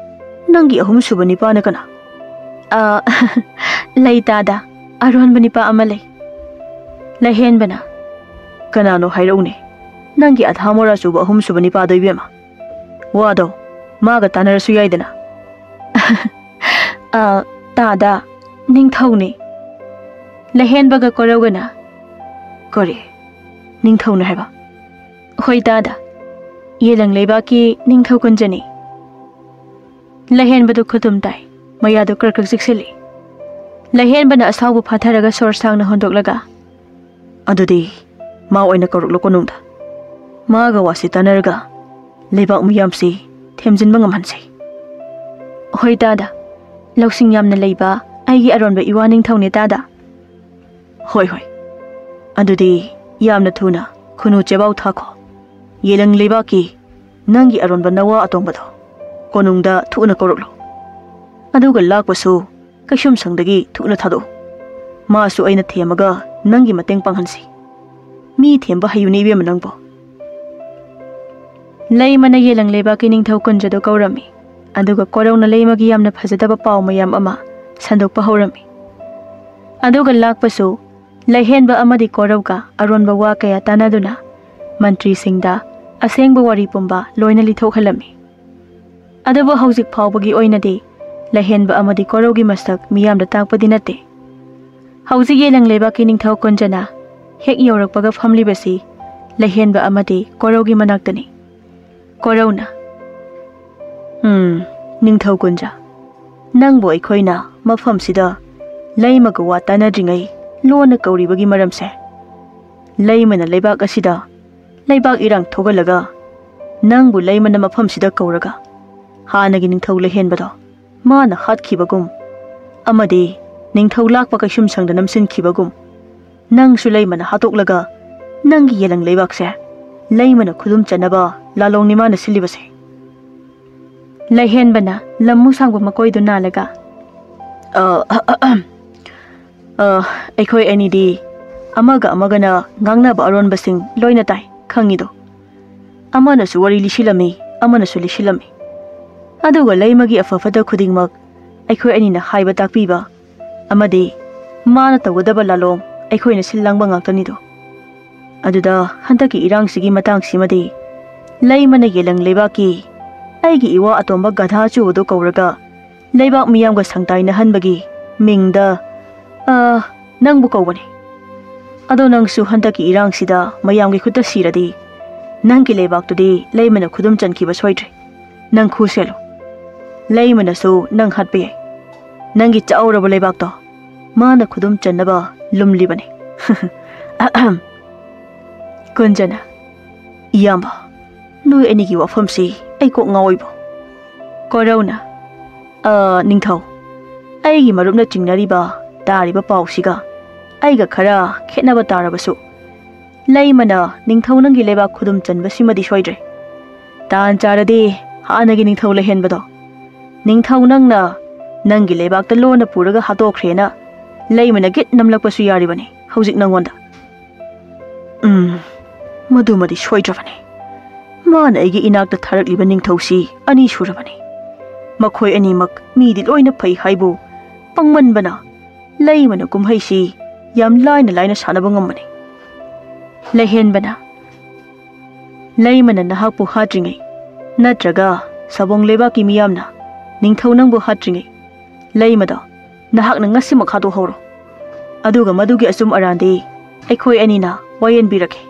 ꯅꯪꯒꯤ ꯑꯍꯨꯝꯁꯨꯕ ꯅꯤꯄꯥꯅ ꯀꯅꯥ?" "ꯑ, ꯂꯩ ꯇꯥꯗ, ꯑꯔꯣꯟꯕ ꯅꯤꯄꯥ ꯑꯃ ꯂꯩ꯫" ꯂꯩꯍꯦꯟꯕꯅ, "ꯀꯅꯥꯅꯣ ꯍꯥꯏꯔꯛꯎꯅꯦ, ꯅꯪꯒꯤ ꯑꯙꯥ ꯃꯣꯔꯥ ꯆꯨꯕ ꯑꯍꯨꯝꯁꯨꯕ ꯅꯤꯄꯥꯗꯣ ꯏꯕꯦꯝꯃ? ꯋꯥꯗꯣ ꯃꯥꯒ ꯇꯥꯟꯅꯔꯁꯨ ꯌꯥꯏꯗꯅ꯫" "ꯑ, ꯇꯥꯗ, ꯅꯤꯡꯊꯧꯅꯤ꯫" ꯂꯩꯍꯦꯟꯕꯒ ꯀꯣꯔꯧꯒꯅ, "ꯀꯔꯤ? ꯅꯤꯡꯊꯧꯅꯤ ꯍꯥꯏꯕ?" "ꯍꯣꯏ ꯇꯥꯗ, ꯌꯦꯂꯪ ꯂꯩꯕꯥꯛꯀꯤ ꯅꯤꯡꯊꯧ ꯀꯨꯟꯖꯅꯤ꯫" ꯂꯩꯍꯦꯟꯕꯗꯨ ꯈꯨꯇꯨꯝ ꯇꯥꯏ, ꯃꯌꯥꯗꯨ ꯀ꯭ꯔꯛ ꯀ꯭ꯔꯛ ꯆꯤꯛꯁꯤꯜꯂꯤ꯫ ꯂꯩꯍꯦꯟꯕꯅ ꯑꯁꯥꯎꯕ ꯐꯥꯊꯔꯒ ꯁꯣꯔ ꯁꯥꯡꯅ ꯍꯣꯟꯗꯣꯛꯂꯒ, "ꯑꯗꯨꯗꯤ ꯃꯥ ꯑꯣꯏꯅ ꯀꯧꯔꯛꯂꯣ ꯀꯣꯅꯨꯡꯗ꯫ ꯃꯥꯒ ꯋꯥꯁꯤ ꯇꯥꯟꯅꯔꯒ ꯂꯩꯕꯥꯛ ꯃꯤꯌꯥꯝꯁꯤ ꯊꯦꯝꯖꯤꯟꯕ ꯉꯝꯍꯟꯁꯤ꯫" "ꯍꯣꯏ ꯇꯥꯗ, ꯂꯧꯁꯤꯡ ꯌꯥꯝꯅ ꯂꯩꯕ ꯑꯩꯒꯤ ꯑꯔꯣꯟꯕ ꯏꯋꯥ ꯅꯤꯡꯊꯧꯅꯦ ꯇꯥꯗ꯫" "ꯍꯣꯏ, ꯍꯣꯏ꯫ ꯑꯗꯨꯗꯤ ꯌꯥꯝꯅ ꯊꯨꯅ ꯈꯨꯅꯨ ꯆꯦꯕꯥꯎ ꯊꯥꯈꯣ꯫ ꯌꯦꯂꯪ ꯂꯩꯕꯥꯛꯀꯤ ꯅꯪꯒꯤ ꯑꯔꯣꯟꯕ ꯅꯋꯥ ꯑꯇꯣꯡꯕꯗꯣ ꯀꯣꯅꯨꯡꯗ ꯊꯨꯅ ꯀꯧꯔꯛꯂꯣ꯫ ꯑꯗꯨꯒ ꯂꯥꯛꯄꯁꯨ ꯀꯩꯁꯨꯝꯁꯪꯗꯒꯤ ꯊꯨꯅ ꯊꯥꯗꯣꯛꯎ꯫ ꯃꯥꯁꯨ ꯑꯩꯅ ꯊꯦꯝꯃꯒ ꯅꯪꯒꯤ ꯃꯇꯦꯡ ꯄꯥꯡꯍꯟꯁꯤ꯫ ꯃꯤ ꯊꯦꯝꯕ ꯍꯩꯌꯨꯅꯦ ꯏꯕꯦꯝꯃ ꯅꯪꯕꯣ꯫" ꯂꯩꯃꯅ ꯌꯦꯂꯪ ꯂꯩꯕꯥꯛꯀꯤ ꯅꯤꯡꯊꯧ ꯀꯨꯟꯖꯗꯣ ꯀꯧꯔꯝꯃꯤ꯫ ꯑꯗꯨꯒ ꯀꯣꯔꯧꯅ ꯂꯩꯃꯒꯤ ꯌꯥꯝꯅ ꯐꯖꯗꯕ ꯄꯥꯎ ꯃꯌꯥꯝ ꯑꯃ ꯁꯟꯗꯣꯛꯄ ꯍꯧꯔꯝꯃꯤ꯫ ꯑꯗꯨꯒ ꯂꯥꯛꯄꯁꯨ ꯂꯩꯍꯦꯟꯕ ꯑꯃꯗꯤ ꯀꯣꯔꯧꯒ ꯑꯔꯣꯟꯕ ꯋꯥ ꯀꯌꯥ ꯇꯥꯟꯅꯗꯨꯅ ꯃꯟꯇ꯭ꯔꯤꯁꯤꯡꯗ ꯑꯁꯦꯡꯕ ꯋꯥꯔꯤ ꯄꯨꯝꯕ ꯂꯣꯏꯅ ꯂꯤꯊꯣꯛꯍꯜꯂꯝꯃꯤ꯫ ꯑꯗꯨꯕꯨ ꯍꯧꯖꯤꯛ ꯐꯥꯎꯕꯒꯤ ꯑꯣꯏꯅꯗꯤ ꯂꯩꯍꯦꯟꯕ ꯑꯃꯗꯤ ꯀꯣꯔꯧꯒꯤ ꯃꯁꯛ ꯃꯤꯌꯥꯝꯗ ꯇꯥꯛꯄꯗꯤ ꯅꯠꯇꯦ꯫ ꯍꯧꯖꯤꯛ ꯌꯦꯂꯪ ꯂꯩꯕꯥꯛꯀꯤ ꯅꯤꯡꯊꯧ ꯀꯨꯟꯖꯅ ꯍꯦꯛ ꯌꯧꯔꯛꯄꯒ ꯐꯝꯂꯤꯕꯁꯤ ꯂꯩꯍꯦꯟꯕ ꯑꯃꯗꯤ ꯀꯣꯔꯧꯒꯤ ꯃꯅꯥꯛꯇꯅꯤ꯫ ꯀꯣꯔꯧꯅ, "ꯎꯝ, ꯅꯤꯡꯊꯧ ꯀꯨꯟꯖ, ꯅꯪꯕꯨ ꯑꯩꯈꯣꯏꯅ ꯃꯐꯝꯁꯤꯗ ꯂꯩꯃꯒ ꯋꯥ ꯇꯥꯟꯅꯗ꯭ꯔꯤꯉꯩ ꯂꯣꯟꯅ ꯀꯧꯔꯤꯕꯒꯤ ꯃꯔꯝꯁꯦ, ꯂꯩꯃꯅ ꯂꯩꯕꯥꯛ ꯑꯁꯤꯗ ꯂꯩꯕꯥꯛ ꯏꯔꯥꯡ ꯊꯣꯛꯍꯜꯂꯒ ꯅꯪꯕꯨ ꯂꯩꯃꯅ ꯃꯐꯝꯁꯤꯗ ꯀꯧꯔꯒ ꯍꯥꯟꯅꯒꯤ ꯅꯤꯡꯊꯧ ꯂꯩꯍꯦꯟꯕꯗꯣ ꯃꯥꯅ ꯍꯥꯠꯈꯤꯕꯒꯨꯝ ꯑꯃꯗꯤ ꯅꯤꯡꯊꯧ ꯂꯥꯛꯄ ꯀꯩꯁꯨꯝꯁꯪꯗ ꯅꯝꯁꯤꯟꯈꯤꯕꯒꯨꯝ ꯅꯪꯁꯨ ꯂꯩꯃꯅ ꯍꯥꯠꯇꯣꯛꯂꯒ ꯅꯪꯒꯤ ꯌꯦꯂꯪ ꯂꯩꯕꯥꯛꯁꯦ ꯂꯩꯃꯅ ꯈꯨꯗꯨꯝ ꯆꯟꯅꯕ ꯂꯥꯂꯣꯡꯅꯤ ꯃꯥꯅ ꯁꯤꯜꯂꯤꯕꯁꯦ꯫" ꯂꯩꯍꯦꯟꯕꯅ ꯂꯝꯃꯨ ꯁꯥꯡꯕ ꯃꯀꯣꯏꯗꯨ ꯅꯥꯜꯂꯒ, "ꯑ, ꯑ, ꯑꯩꯈꯣꯏ ꯑꯅꯤꯗꯤ ꯑꯃꯒ ꯑꯃꯒꯅ ꯉꯥꯡꯅꯕ ꯑꯔꯣꯟꯕꯁꯤꯡ ꯂꯣꯏꯅ ꯇꯥꯏ, ꯈꯪꯉꯤꯗꯣ꯫ ꯑꯃꯅꯁꯨ ꯋꯥꯔꯤ ꯂꯤꯁꯤꯜꯂꯝꯃꯤ, ꯑꯃꯅꯁꯨ ꯂꯤꯁꯤꯜꯂꯝꯃꯤ꯫ ꯑꯗꯨꯒ ꯂꯩꯃꯒꯤ ꯑꯐ ꯐꯠꯇ ꯈꯨꯗꯤꯡꯃꯛ ꯑꯩꯈꯣꯏ ꯑꯅꯤꯅ ꯍꯥꯏꯕ ꯇꯥꯛꯄꯤꯕ ꯑꯃꯗꯤ ꯃꯥꯅ ꯇꯧꯒꯗꯕ ꯂꯥꯂꯣꯡ ꯑꯩꯈꯣꯏꯅ ꯁꯤꯜ ꯂꯥꯡꯕ ꯉꯥꯛꯇꯅꯤꯗꯣ꯫ ꯑꯗꯨꯗ ꯍꯟꯗꯛꯀꯤ ꯏꯔꯥꯡꯁꯤꯒꯤ ꯃꯇꯥꯡꯁꯤꯃꯗꯤ ꯂꯩꯃꯅ ꯌꯦꯂꯪ ꯂꯩꯕꯥꯛꯀꯤ ꯑꯩꯒꯤ ꯏꯋꯥ ꯑꯇꯣꯝꯕ ꯒꯙꯥ ꯑꯆꯨꯕꯗꯨ ꯀꯧꯔꯒ ꯂꯩꯕꯥꯛ ꯃꯤꯌꯥꯝꯒ ꯁꯪꯇꯥꯏꯅꯍꯟꯕꯒꯤ ꯃꯤꯡꯗ, ꯑ, ꯅꯪꯕꯨ ꯀꯧꯕꯅꯤ꯫ ꯑꯗꯣ ꯅꯪꯁꯨ ꯍꯟꯗꯛꯀꯤ ꯏꯔꯥꯡꯁꯤꯗ ꯃꯌꯥꯝꯒꯤ ꯈꯨꯠꯇ ꯁꯤꯔꯗꯤ ꯅꯪꯒꯤ ꯂꯩꯕꯥꯛꯇꯨꯗꯤ ꯂꯩꯃꯅ ꯈꯨꯗꯨꯝ ꯆꯟꯈꯤꯕ ꯁꯣꯏꯗ꯭ꯔꯦ꯫ ꯅꯪ ꯈꯨ ꯁꯦꯜꯂꯨ꯫ ꯂꯩꯃꯅꯁꯨ ꯅꯪ ꯍꯥꯠꯄ ꯌꯥꯏ꯫ ꯅꯪꯒꯤ ꯆꯥꯎꯔꯕ ꯂꯩꯕꯥꯛꯇꯣ ꯃꯥꯅ ꯈꯨꯗꯨꯝ ꯆꯟꯅꯕ ꯂꯨꯝꯂꯤꯕꯅꯤ꯫ ꯑꯍꯝ꯫ ꯀꯨꯟꯖꯅ, "ꯏꯌꯥꯝꯕ, ꯅꯣꯏ ꯑꯅꯤꯒꯤ ꯋꯥꯐꯝꯁꯤ ꯑꯩ ꯀꯣꯛ ꯉꯥꯎꯏꯕꯣ?" ꯀꯣꯔꯧꯅ, "ꯑ, ꯅꯤꯡꯊꯧ, ꯑꯩꯒꯤ ꯃꯔꯨꯞꯅ ꯆꯤꯡꯅꯔꯤꯕ ꯇꯥꯔꯤꯕ ꯄꯥꯎꯁꯤꯒ ꯑꯩꯒ ꯈꯔ ꯈꯦꯠꯅꯕ ꯇꯥꯔꯕꯁꯨ, ꯂꯩꯃꯅ ꯅꯤꯡꯊꯧ ꯅꯪꯒꯤ ꯂꯩꯕꯥꯛ ꯈꯨꯗꯨꯝ ꯆꯟꯕꯁꯤꯃꯗꯤ ꯁꯣꯏꯗ꯭ꯔꯦ꯫ ꯇꯥꯟ ꯆꯥꯔꯗꯤ ꯍꯥꯟꯅꯒꯤ ꯅꯤꯡꯊꯧ ꯂꯩꯍꯦꯟꯕꯗꯣ, ꯅꯤꯡꯊꯧ ꯅꯪꯅ ꯅꯪꯒꯤ ꯂꯩꯕꯥꯛꯇ ꯂꯣꯟꯅ ꯄꯨꯔꯒ ꯍꯥꯠꯇꯣꯛꯈ꯭ꯔꯦꯅ ꯂꯩꯃꯅ ꯒꯤꯠ ꯅꯝꯂꯛꯄꯁꯨ ꯌꯥꯔꯤꯕꯅꯤ ꯍꯧꯖꯤꯛ ꯅꯪꯉꯣꯟꯗ꯫" "ꯎꯝ, ꯃꯗꯨꯃꯗꯤ ꯁꯣꯏꯗ꯭ꯔꯕꯅꯤ꯫ ꯃꯥꯅ ꯑꯩꯒꯤ ꯏꯅꯥꯛꯇ ꯊꯥꯔꯛꯂꯤꯕ ꯅꯤꯡꯊꯧꯁꯤ ꯑꯅꯤ ꯁꯨꯔꯕꯅꯤ꯫ ꯃꯈꯣꯏ ꯑꯅꯤꯃꯛ ꯃꯤꯗꯤ ꯂꯣꯏꯅ ꯐꯩ ꯍꯥꯏꯕꯨ ꯄꯪꯃꯟꯕꯅ ꯂꯩꯃꯅ ꯀꯨꯝꯍꯩꯁꯤ ꯌꯥꯝ ꯂꯥꯏꯅ ꯂꯥꯏꯅ ꯁꯥꯟꯅꯕ ꯉꯝꯕꯅꯤ꯫" ꯂꯩꯍꯦꯟꯕꯅ, "ꯂꯩꯃꯅ ꯅꯍꯥꯛꯄꯨ ꯍꯥꯠꯇ꯭ꯔꯤꯉꯩ ꯅꯠꯇ꯭ꯔꯒ ꯁꯥꯕꯣꯡ ꯂꯩꯕꯥꯛꯀꯤ ꯃꯤꯌꯥꯝꯅ ꯅꯤꯡꯊꯧ ꯅꯪꯕꯨ ꯍꯥꯠꯇ꯭ꯔꯤꯉꯩ ꯂꯩꯃꯗꯣ ꯅꯍꯥꯛꯅ ꯉꯁꯤꯃꯛ ꯍꯥꯠꯇꯣꯛꯍꯧꯔꯣ꯫ ꯑꯗꯨꯒ ꯃꯗꯨꯒꯤ ꯑꯆꯨꯝ ꯑꯔꯥꯟꯗꯤ ꯑꯩꯈꯣꯏ ꯑꯅꯤꯅ ꯋꯥꯌꯦꯟꯕꯤꯔꯒꯦ꯫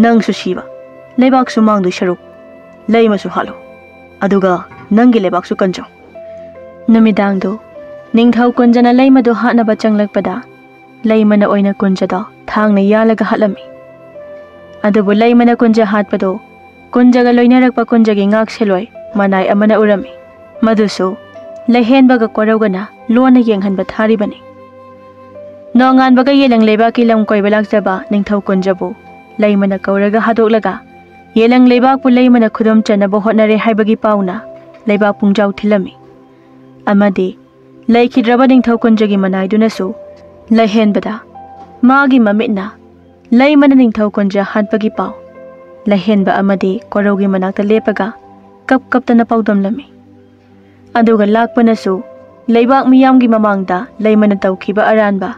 ꯅꯪꯁꯨ ꯁꯤꯕ, ꯂꯩꯕꯥꯛꯁꯨ ꯃꯥꯡꯗꯣꯏ ꯁꯔꯨꯛ ꯂꯩꯃꯁꯨ ꯍꯥꯠꯂꯣ꯫ ꯑꯗꯨꯒ ꯅꯪꯒꯤ ꯂꯩꯕꯥꯛꯁꯨ ꯀꯟꯖꯧ꯫" ꯅꯨꯃꯤꯗꯥꯡꯗꯨ ꯅꯤꯡꯊꯧ ꯀꯨꯟꯖꯅ ꯂꯩꯃꯗꯨ ꯍꯥꯠꯅꯕ ꯆꯪꯂꯛꯄꯗ ꯂꯩꯃꯅ ꯑꯣꯏꯅ ꯀꯨꯟꯖꯗꯣ ꯊꯥꯡꯅ ꯌꯥꯜꯂꯒ ꯍꯥꯠꯂꯝꯃꯤ꯫ ꯑꯗꯨꯕꯨ ꯂꯩꯃꯅ ꯀꯨꯟꯖ ꯍꯥꯠꯄꯗꯨ ꯀꯨꯟꯖꯒ ꯂꯣꯏꯅꯔꯛꯄ ꯀꯨꯟꯖꯒꯤ ꯉꯥꯛ ꯁꯦꯜꯂꯣꯏ ꯃꯅꯥꯏ ꯑꯃꯅ ꯎꯔꯝꯃꯤ꯫ ꯃꯗꯨꯁꯨ ꯂꯩꯍꯦꯟꯕꯒ ꯀꯣꯔꯧꯒꯅ ꯂꯣꯟꯅ ꯌꯦꯡꯍꯟꯕ ꯊꯥꯔꯤꯕꯅꯤ꯫ ꯅꯣꯡꯉꯥꯟꯕꯒ ꯌꯦꯂꯪ ꯂꯩꯕꯥꯛꯀꯤ ꯂꯝ ꯀꯣꯏꯕ ꯂꯥꯛꯆꯕ ꯅꯤꯡꯊꯧ ꯀꯨꯟꯖꯕꯨ ꯂꯩꯃꯅ ꯀꯧꯔꯒ ꯍꯥꯗꯣꯛꯂꯒ ꯌꯦꯂꯪ ꯂꯩꯕꯥꯛꯄꯨ ꯂꯩꯃꯅ ꯈꯨꯗꯨꯝ ꯆꯟꯅꯕ ꯍꯣꯠꯅꯔꯦ ꯍꯥꯏꯕꯒꯤ ꯄꯥꯎꯅ ꯂꯩꯕꯥꯛ ꯄꯨꯡꯖꯥꯎ ꯊꯤꯜꯂꯝꯃꯤ꯫ ꯑꯃꯗꯤ ꯂꯩꯈꯤꯗ꯭ꯔꯕ ꯅꯤꯡꯊꯧ ꯀꯨꯟꯖꯒꯤ ꯃꯅꯥꯏꯗꯨꯅꯁꯨ ꯂꯩꯍꯦꯟꯕꯗ ꯃꯥꯒꯤ ꯃꯃꯤꯠꯅ ꯂꯩꯃꯅ ꯅꯤꯡꯊꯧ ꯀꯨꯟꯖ ꯍꯥꯠꯄꯒꯤ ꯄꯥꯎ ꯂꯥꯏꯍꯦꯟꯕ ꯑꯃꯗꯤ ꯀꯣꯔꯧꯒꯤ ꯃꯅꯥꯛꯇ ꯂꯦꯞꯄꯒ ꯀꯞ ꯀꯞꯇꯅ ꯄꯥꯎꯗꯝꯂꯝꯃꯤ꯫ ꯑꯗꯨꯒ ꯂꯥꯛꯄꯅꯁꯨ ꯂꯩꯕꯥꯛ ꯃꯤꯌꯥꯝꯒꯤ ꯃꯃꯥꯡꯗ ꯂꯩꯃꯅ ꯇꯧꯈꯤꯕ ꯑꯔꯥꯟꯕ,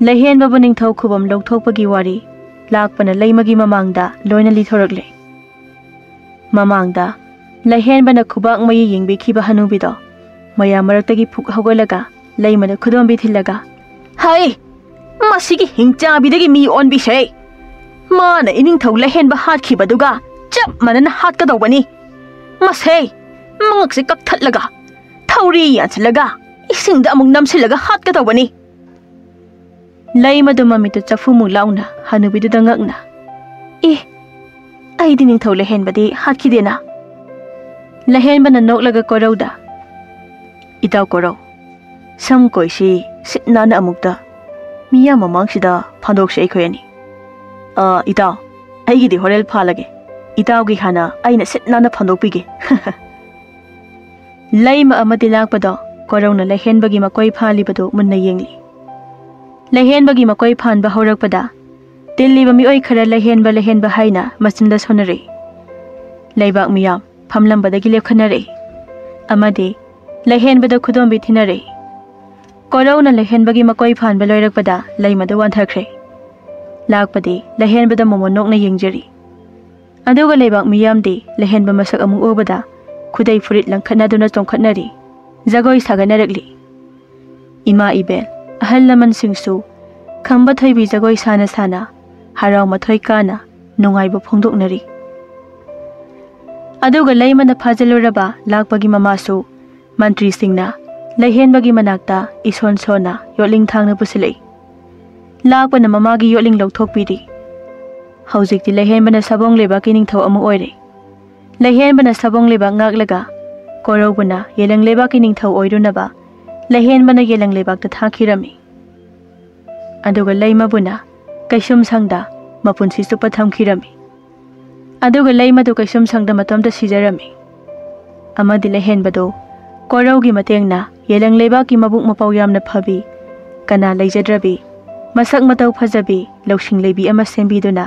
ꯂꯥꯏꯍꯦꯟꯕꯕꯨ ꯅꯤꯡꯊꯧ ꯈꯨꯕꯝ ꯂꯧꯊꯣꯛꯄꯒꯤ ꯋꯥꯔꯤ ꯂꯥꯛꯄꯅ ꯂꯩꯃꯒꯤ ꯃꯃꯥꯡꯗ ꯂꯣꯏꯅ ꯂꯤꯊꯣꯔꯛꯂꯦ꯫ ꯃꯃꯥꯡꯗ ꯂꯥꯏꯍꯦꯟꯕꯅ ꯈꯨꯕꯥꯛ ꯃꯌꯤ ꯌꯦꯡꯕꯤꯈꯤꯕ ꯍꯅꯨꯕꯤꯗꯣ ꯃꯌꯥꯝ ꯃꯔꯛꯇꯒꯤ ꯐꯨꯛ ꯍꯧꯒꯠꯂꯒ ꯂꯩꯃꯗ ꯈꯨꯗꯣꯝꯕꯤ ꯊꯤꯜꯂꯒ, "ꯍꯩ! ꯃꯁꯤꯒꯤ ꯍꯤꯡꯆꯥꯕꯤꯗꯒꯤ ꯃꯤ ꯑꯣꯟꯕꯤꯁꯦ! ꯃꯥꯅ ꯏꯅꯤꯡꯊꯧ ꯂꯥꯏꯍꯦꯟꯕ ꯍꯥꯠꯈꯤꯕꯗꯨꯒ ꯆꯞ ꯃꯥꯟꯅꯅ ꯍꯥꯠꯀꯗꯧꯕꯅꯤ꯫ ꯃꯁꯦ ꯃꯉꯛꯁꯦ ꯀꯛꯊꯠꯂꯒ, ꯊꯧꯔꯤ ꯌꯥꯟꯁꯤꯜꯂꯒ, ꯏꯁꯤꯡꯗ ꯑꯃꯨꯛ ꯅꯝꯁꯤꯜꯂꯒ ꯍꯥꯠꯀꯗꯧꯕꯅꯤ꯫" ꯂꯩꯃꯗꯨ ꯃꯃꯤꯠꯇꯨ ꯆꯐꯨꯃꯨꯛ ꯂꯥꯎꯅ ꯍꯅꯨꯕꯤꯗꯨꯗ ꯉꯛꯅ, "ꯑꯦ, ꯑꯩꯗꯤ ꯅꯤꯡꯊꯧ ꯂꯥꯏꯍꯦꯟꯕꯗꯤ ꯍꯥꯠꯈꯤꯗꯦꯅ꯫" ꯂꯥꯏꯍꯦꯟꯕꯅ ꯅꯣꯛꯂꯒ ꯀꯣꯔꯧꯗ, "ꯏꯇꯥꯎ ꯀꯣꯔꯧ, ꯁꯝ ꯀꯣꯏꯁꯤ ꯁꯤꯠ ꯅꯥꯟꯅ ꯑꯃꯨꯛꯇ ꯃꯤꯌꯥꯝ ꯃꯃꯥꯡꯁꯤꯗ ꯐꯥꯟꯗꯣꯛꯁꯤ ꯑꯩꯈꯣꯏ ꯑꯅꯤ꯫ ꯑ, ꯏꯇꯥꯎ, ꯑꯩꯒꯤꯗꯤ ꯍꯣꯔꯦꯟ ꯐꯥꯜꯂꯒꯦ꯫ ꯏꯇꯥꯎꯒꯤ ꯍꯥꯟꯅ ꯑꯩꯅ ꯁꯤꯠ ꯅꯥꯟꯅ ꯐꯥꯟꯗꯣꯛꯄꯤꯒꯦ꯫" ꯂꯩꯃ ꯑꯃꯗꯤ ꯂꯥꯛꯄꯗꯣ ꯀꯣꯔꯧꯅ ꯂꯥꯏꯍꯦꯟꯕꯒꯤ ꯃꯀꯣꯏ ꯐꯥꯜꯂꯤꯕꯗꯨ ꯃꯨꯟꯅ ꯌꯦꯡꯂꯤ꯫ ꯂꯥꯏꯍꯦꯟꯕꯒꯤ ꯃꯀꯣꯏ ꯐꯥꯟꯕ ꯍꯧꯔꯛꯄꯗ ꯇꯤꯜꯂꯤꯕ ꯃꯤꯑꯣꯏ ꯈꯔ ꯂꯥꯏꯍꯦꯟꯕ, ꯂꯥꯏꯍꯦꯟꯕ ꯍꯥꯏꯅ ꯃꯆꯤꯟꯗ ꯁꯣꯟꯅꯔꯛꯏ꯫ ꯂꯩꯕꯥꯛ ꯃꯤꯌꯥꯝ ꯐꯝꯂꯝꯕꯗꯒꯤ ꯂꯦꯞꯈꯠꯅꯔꯛꯏ ꯑꯃꯗꯤ ꯂꯥꯏꯍꯦꯟꯕꯗ ꯈꯨꯗꯣꯝꯕꯤ ꯊꯤꯅꯔꯛꯏ꯫ ꯀꯣꯔꯧꯅ ꯂꯥꯏꯍꯦꯟꯕꯒꯤ ꯃꯀꯣꯏ ꯐꯥꯟꯕ ꯂꯣꯏꯔꯛꯄꯗ ꯂꯩꯃꯗꯨ ꯋꯥꯟꯊꯈ꯭ꯔꯦ꯫ ꯂꯥꯛꯄꯗꯤ ꯂꯥꯏꯍꯦꯟꯕꯗ ꯃꯣꯃꯣꯟ ꯅꯣꯛꯅ ꯌꯦꯡꯖꯔꯤ꯫ ꯑꯗꯨꯒ ꯂꯩꯕꯥꯛ ꯃꯤꯌꯥꯝꯗꯤ ꯂꯥꯏꯍꯦꯟꯕ ꯃꯁꯛ ꯑꯃꯨꯛ ꯎꯕꯗ ꯈꯨꯗꯩ ꯐꯨꯔꯤꯠ ꯂꯪꯈꯠꯅꯗꯨꯅ ꯆꯣꯡꯈꯠꯅꯔꯤ, ꯖꯒꯣꯏ ꯁꯥꯒꯠꯅꯔꯛꯂꯤ꯫ ꯏꯃꯥ ꯏꯕꯦꯜ, ꯑꯍꯜ ꯂꯃꯟꯁꯤꯡꯁꯨ ꯈꯝꯕ ꯊꯣꯏꯕꯤ ꯖꯒꯣꯏ ꯁꯥꯅ ꯁꯥꯅ ꯍꯔꯥꯎ ꯃꯊꯣꯏ ꯀꯥꯅ ꯅꯨꯡꯉꯥꯏꯕ ꯐꯣꯡꯗꯣꯛꯅꯔꯤ꯫ ꯑꯗꯨꯒ ꯂꯩꯃꯅ ꯐꯥꯖꯤꯜꯂꯨꯔꯕ ꯂꯥꯛꯄꯒꯤ ꯃꯃꯥꯁꯨ ꯃꯟꯇ꯭ꯔꯤꯁꯤꯡꯅ ꯂꯩꯍꯦꯟꯕꯒꯤ ꯃꯅꯥꯛꯇ ꯏꯁꯣꯟ ꯁꯣꯟꯅ ꯌꯣꯠꯂꯤꯡ ꯊꯥꯡꯅ ꯄꯨꯁꯤꯜꯂꯛꯏ꯫ ꯂꯥꯛꯄꯅ ꯃꯃꯥꯒꯤ ꯌꯣꯠꯂꯤꯡ ꯂꯧꯊꯣꯛꯄꯤꯔꯤ꯫ ꯍꯧꯖꯤꯛꯇꯤ ꯂꯩꯍꯦꯟꯕꯅ ꯁꯥꯕꯣꯡ ꯂꯩꯕꯥꯛꯀꯤ ꯅꯤꯡꯊꯧ ꯑꯃ ꯑꯣꯏꯔꯦ꯫ ꯂꯩꯍꯦꯟꯕꯅ ꯁꯥꯕꯣꯡ ꯂꯩꯕꯥꯛ ꯉꯥꯛꯂꯒ ꯀꯣꯔꯧꯕꯅ ꯌꯦꯂꯪ ꯂꯩꯕꯥꯛꯀꯤ ꯅꯤꯡꯊꯧ ꯑꯣꯏꯔꯨꯅꯕ ꯂꯩꯍꯦꯟꯕꯅ ꯌꯦꯂꯪ ꯂꯩꯕꯥꯛꯇ ꯊꯥꯈꯤꯔꯝꯃꯤ꯫ ꯑꯗꯨꯒ ꯂꯩꯃꯕꯨꯅ ꯀꯩꯁꯨꯝꯁꯪꯗ ꯃꯄꯨꯟꯁꯤ ꯆꯨꯞꯄ ꯊꯝꯈꯤꯔꯝꯃꯤ꯫ ꯑꯗꯨꯒ ꯂꯩꯃꯗꯨ ꯀꯩꯁꯨꯝꯁꯪꯗ ꯃꯇꯣꯝꯇ ꯁꯤꯖꯔꯝꯃꯤ꯫ ꯑꯃꯗꯤ ꯂꯩꯍꯦꯟꯕꯗꯨ ꯀꯣꯔꯧꯒꯤ ꯃꯇꯦꯡꯅ ꯌꯦꯂꯪ ꯂꯩꯕꯥꯛꯀꯤ ꯃꯕꯨꯛ ꯃꯄꯥꯎ ꯌꯥꯝꯅ ꯐꯕꯤ, ꯀꯅꯥ ꯂꯩꯖꯗ꯭ꯔꯕꯤ, ꯃꯁꯛ ꯃꯇꯧ ꯐꯖꯕꯤ, ꯂꯧꯁꯤꯡ ꯂꯩꯕꯤ ꯑꯃ ꯁꯦꯝꯕꯤꯗꯨꯅ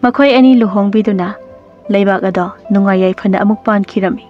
ꯃꯈꯣꯏ ꯑꯅꯤ ꯂꯨꯍꯣꯡꯕꯤꯗꯨꯅ ꯂꯩꯕꯥꯛ ꯑꯗꯣ ꯅꯨꯡꯉꯥꯏ ꯌꯥꯏꯐꯅ ꯑꯃꯨꯛ ꯄꯥꯟꯈꯤꯔꯝꯃꯤ꯫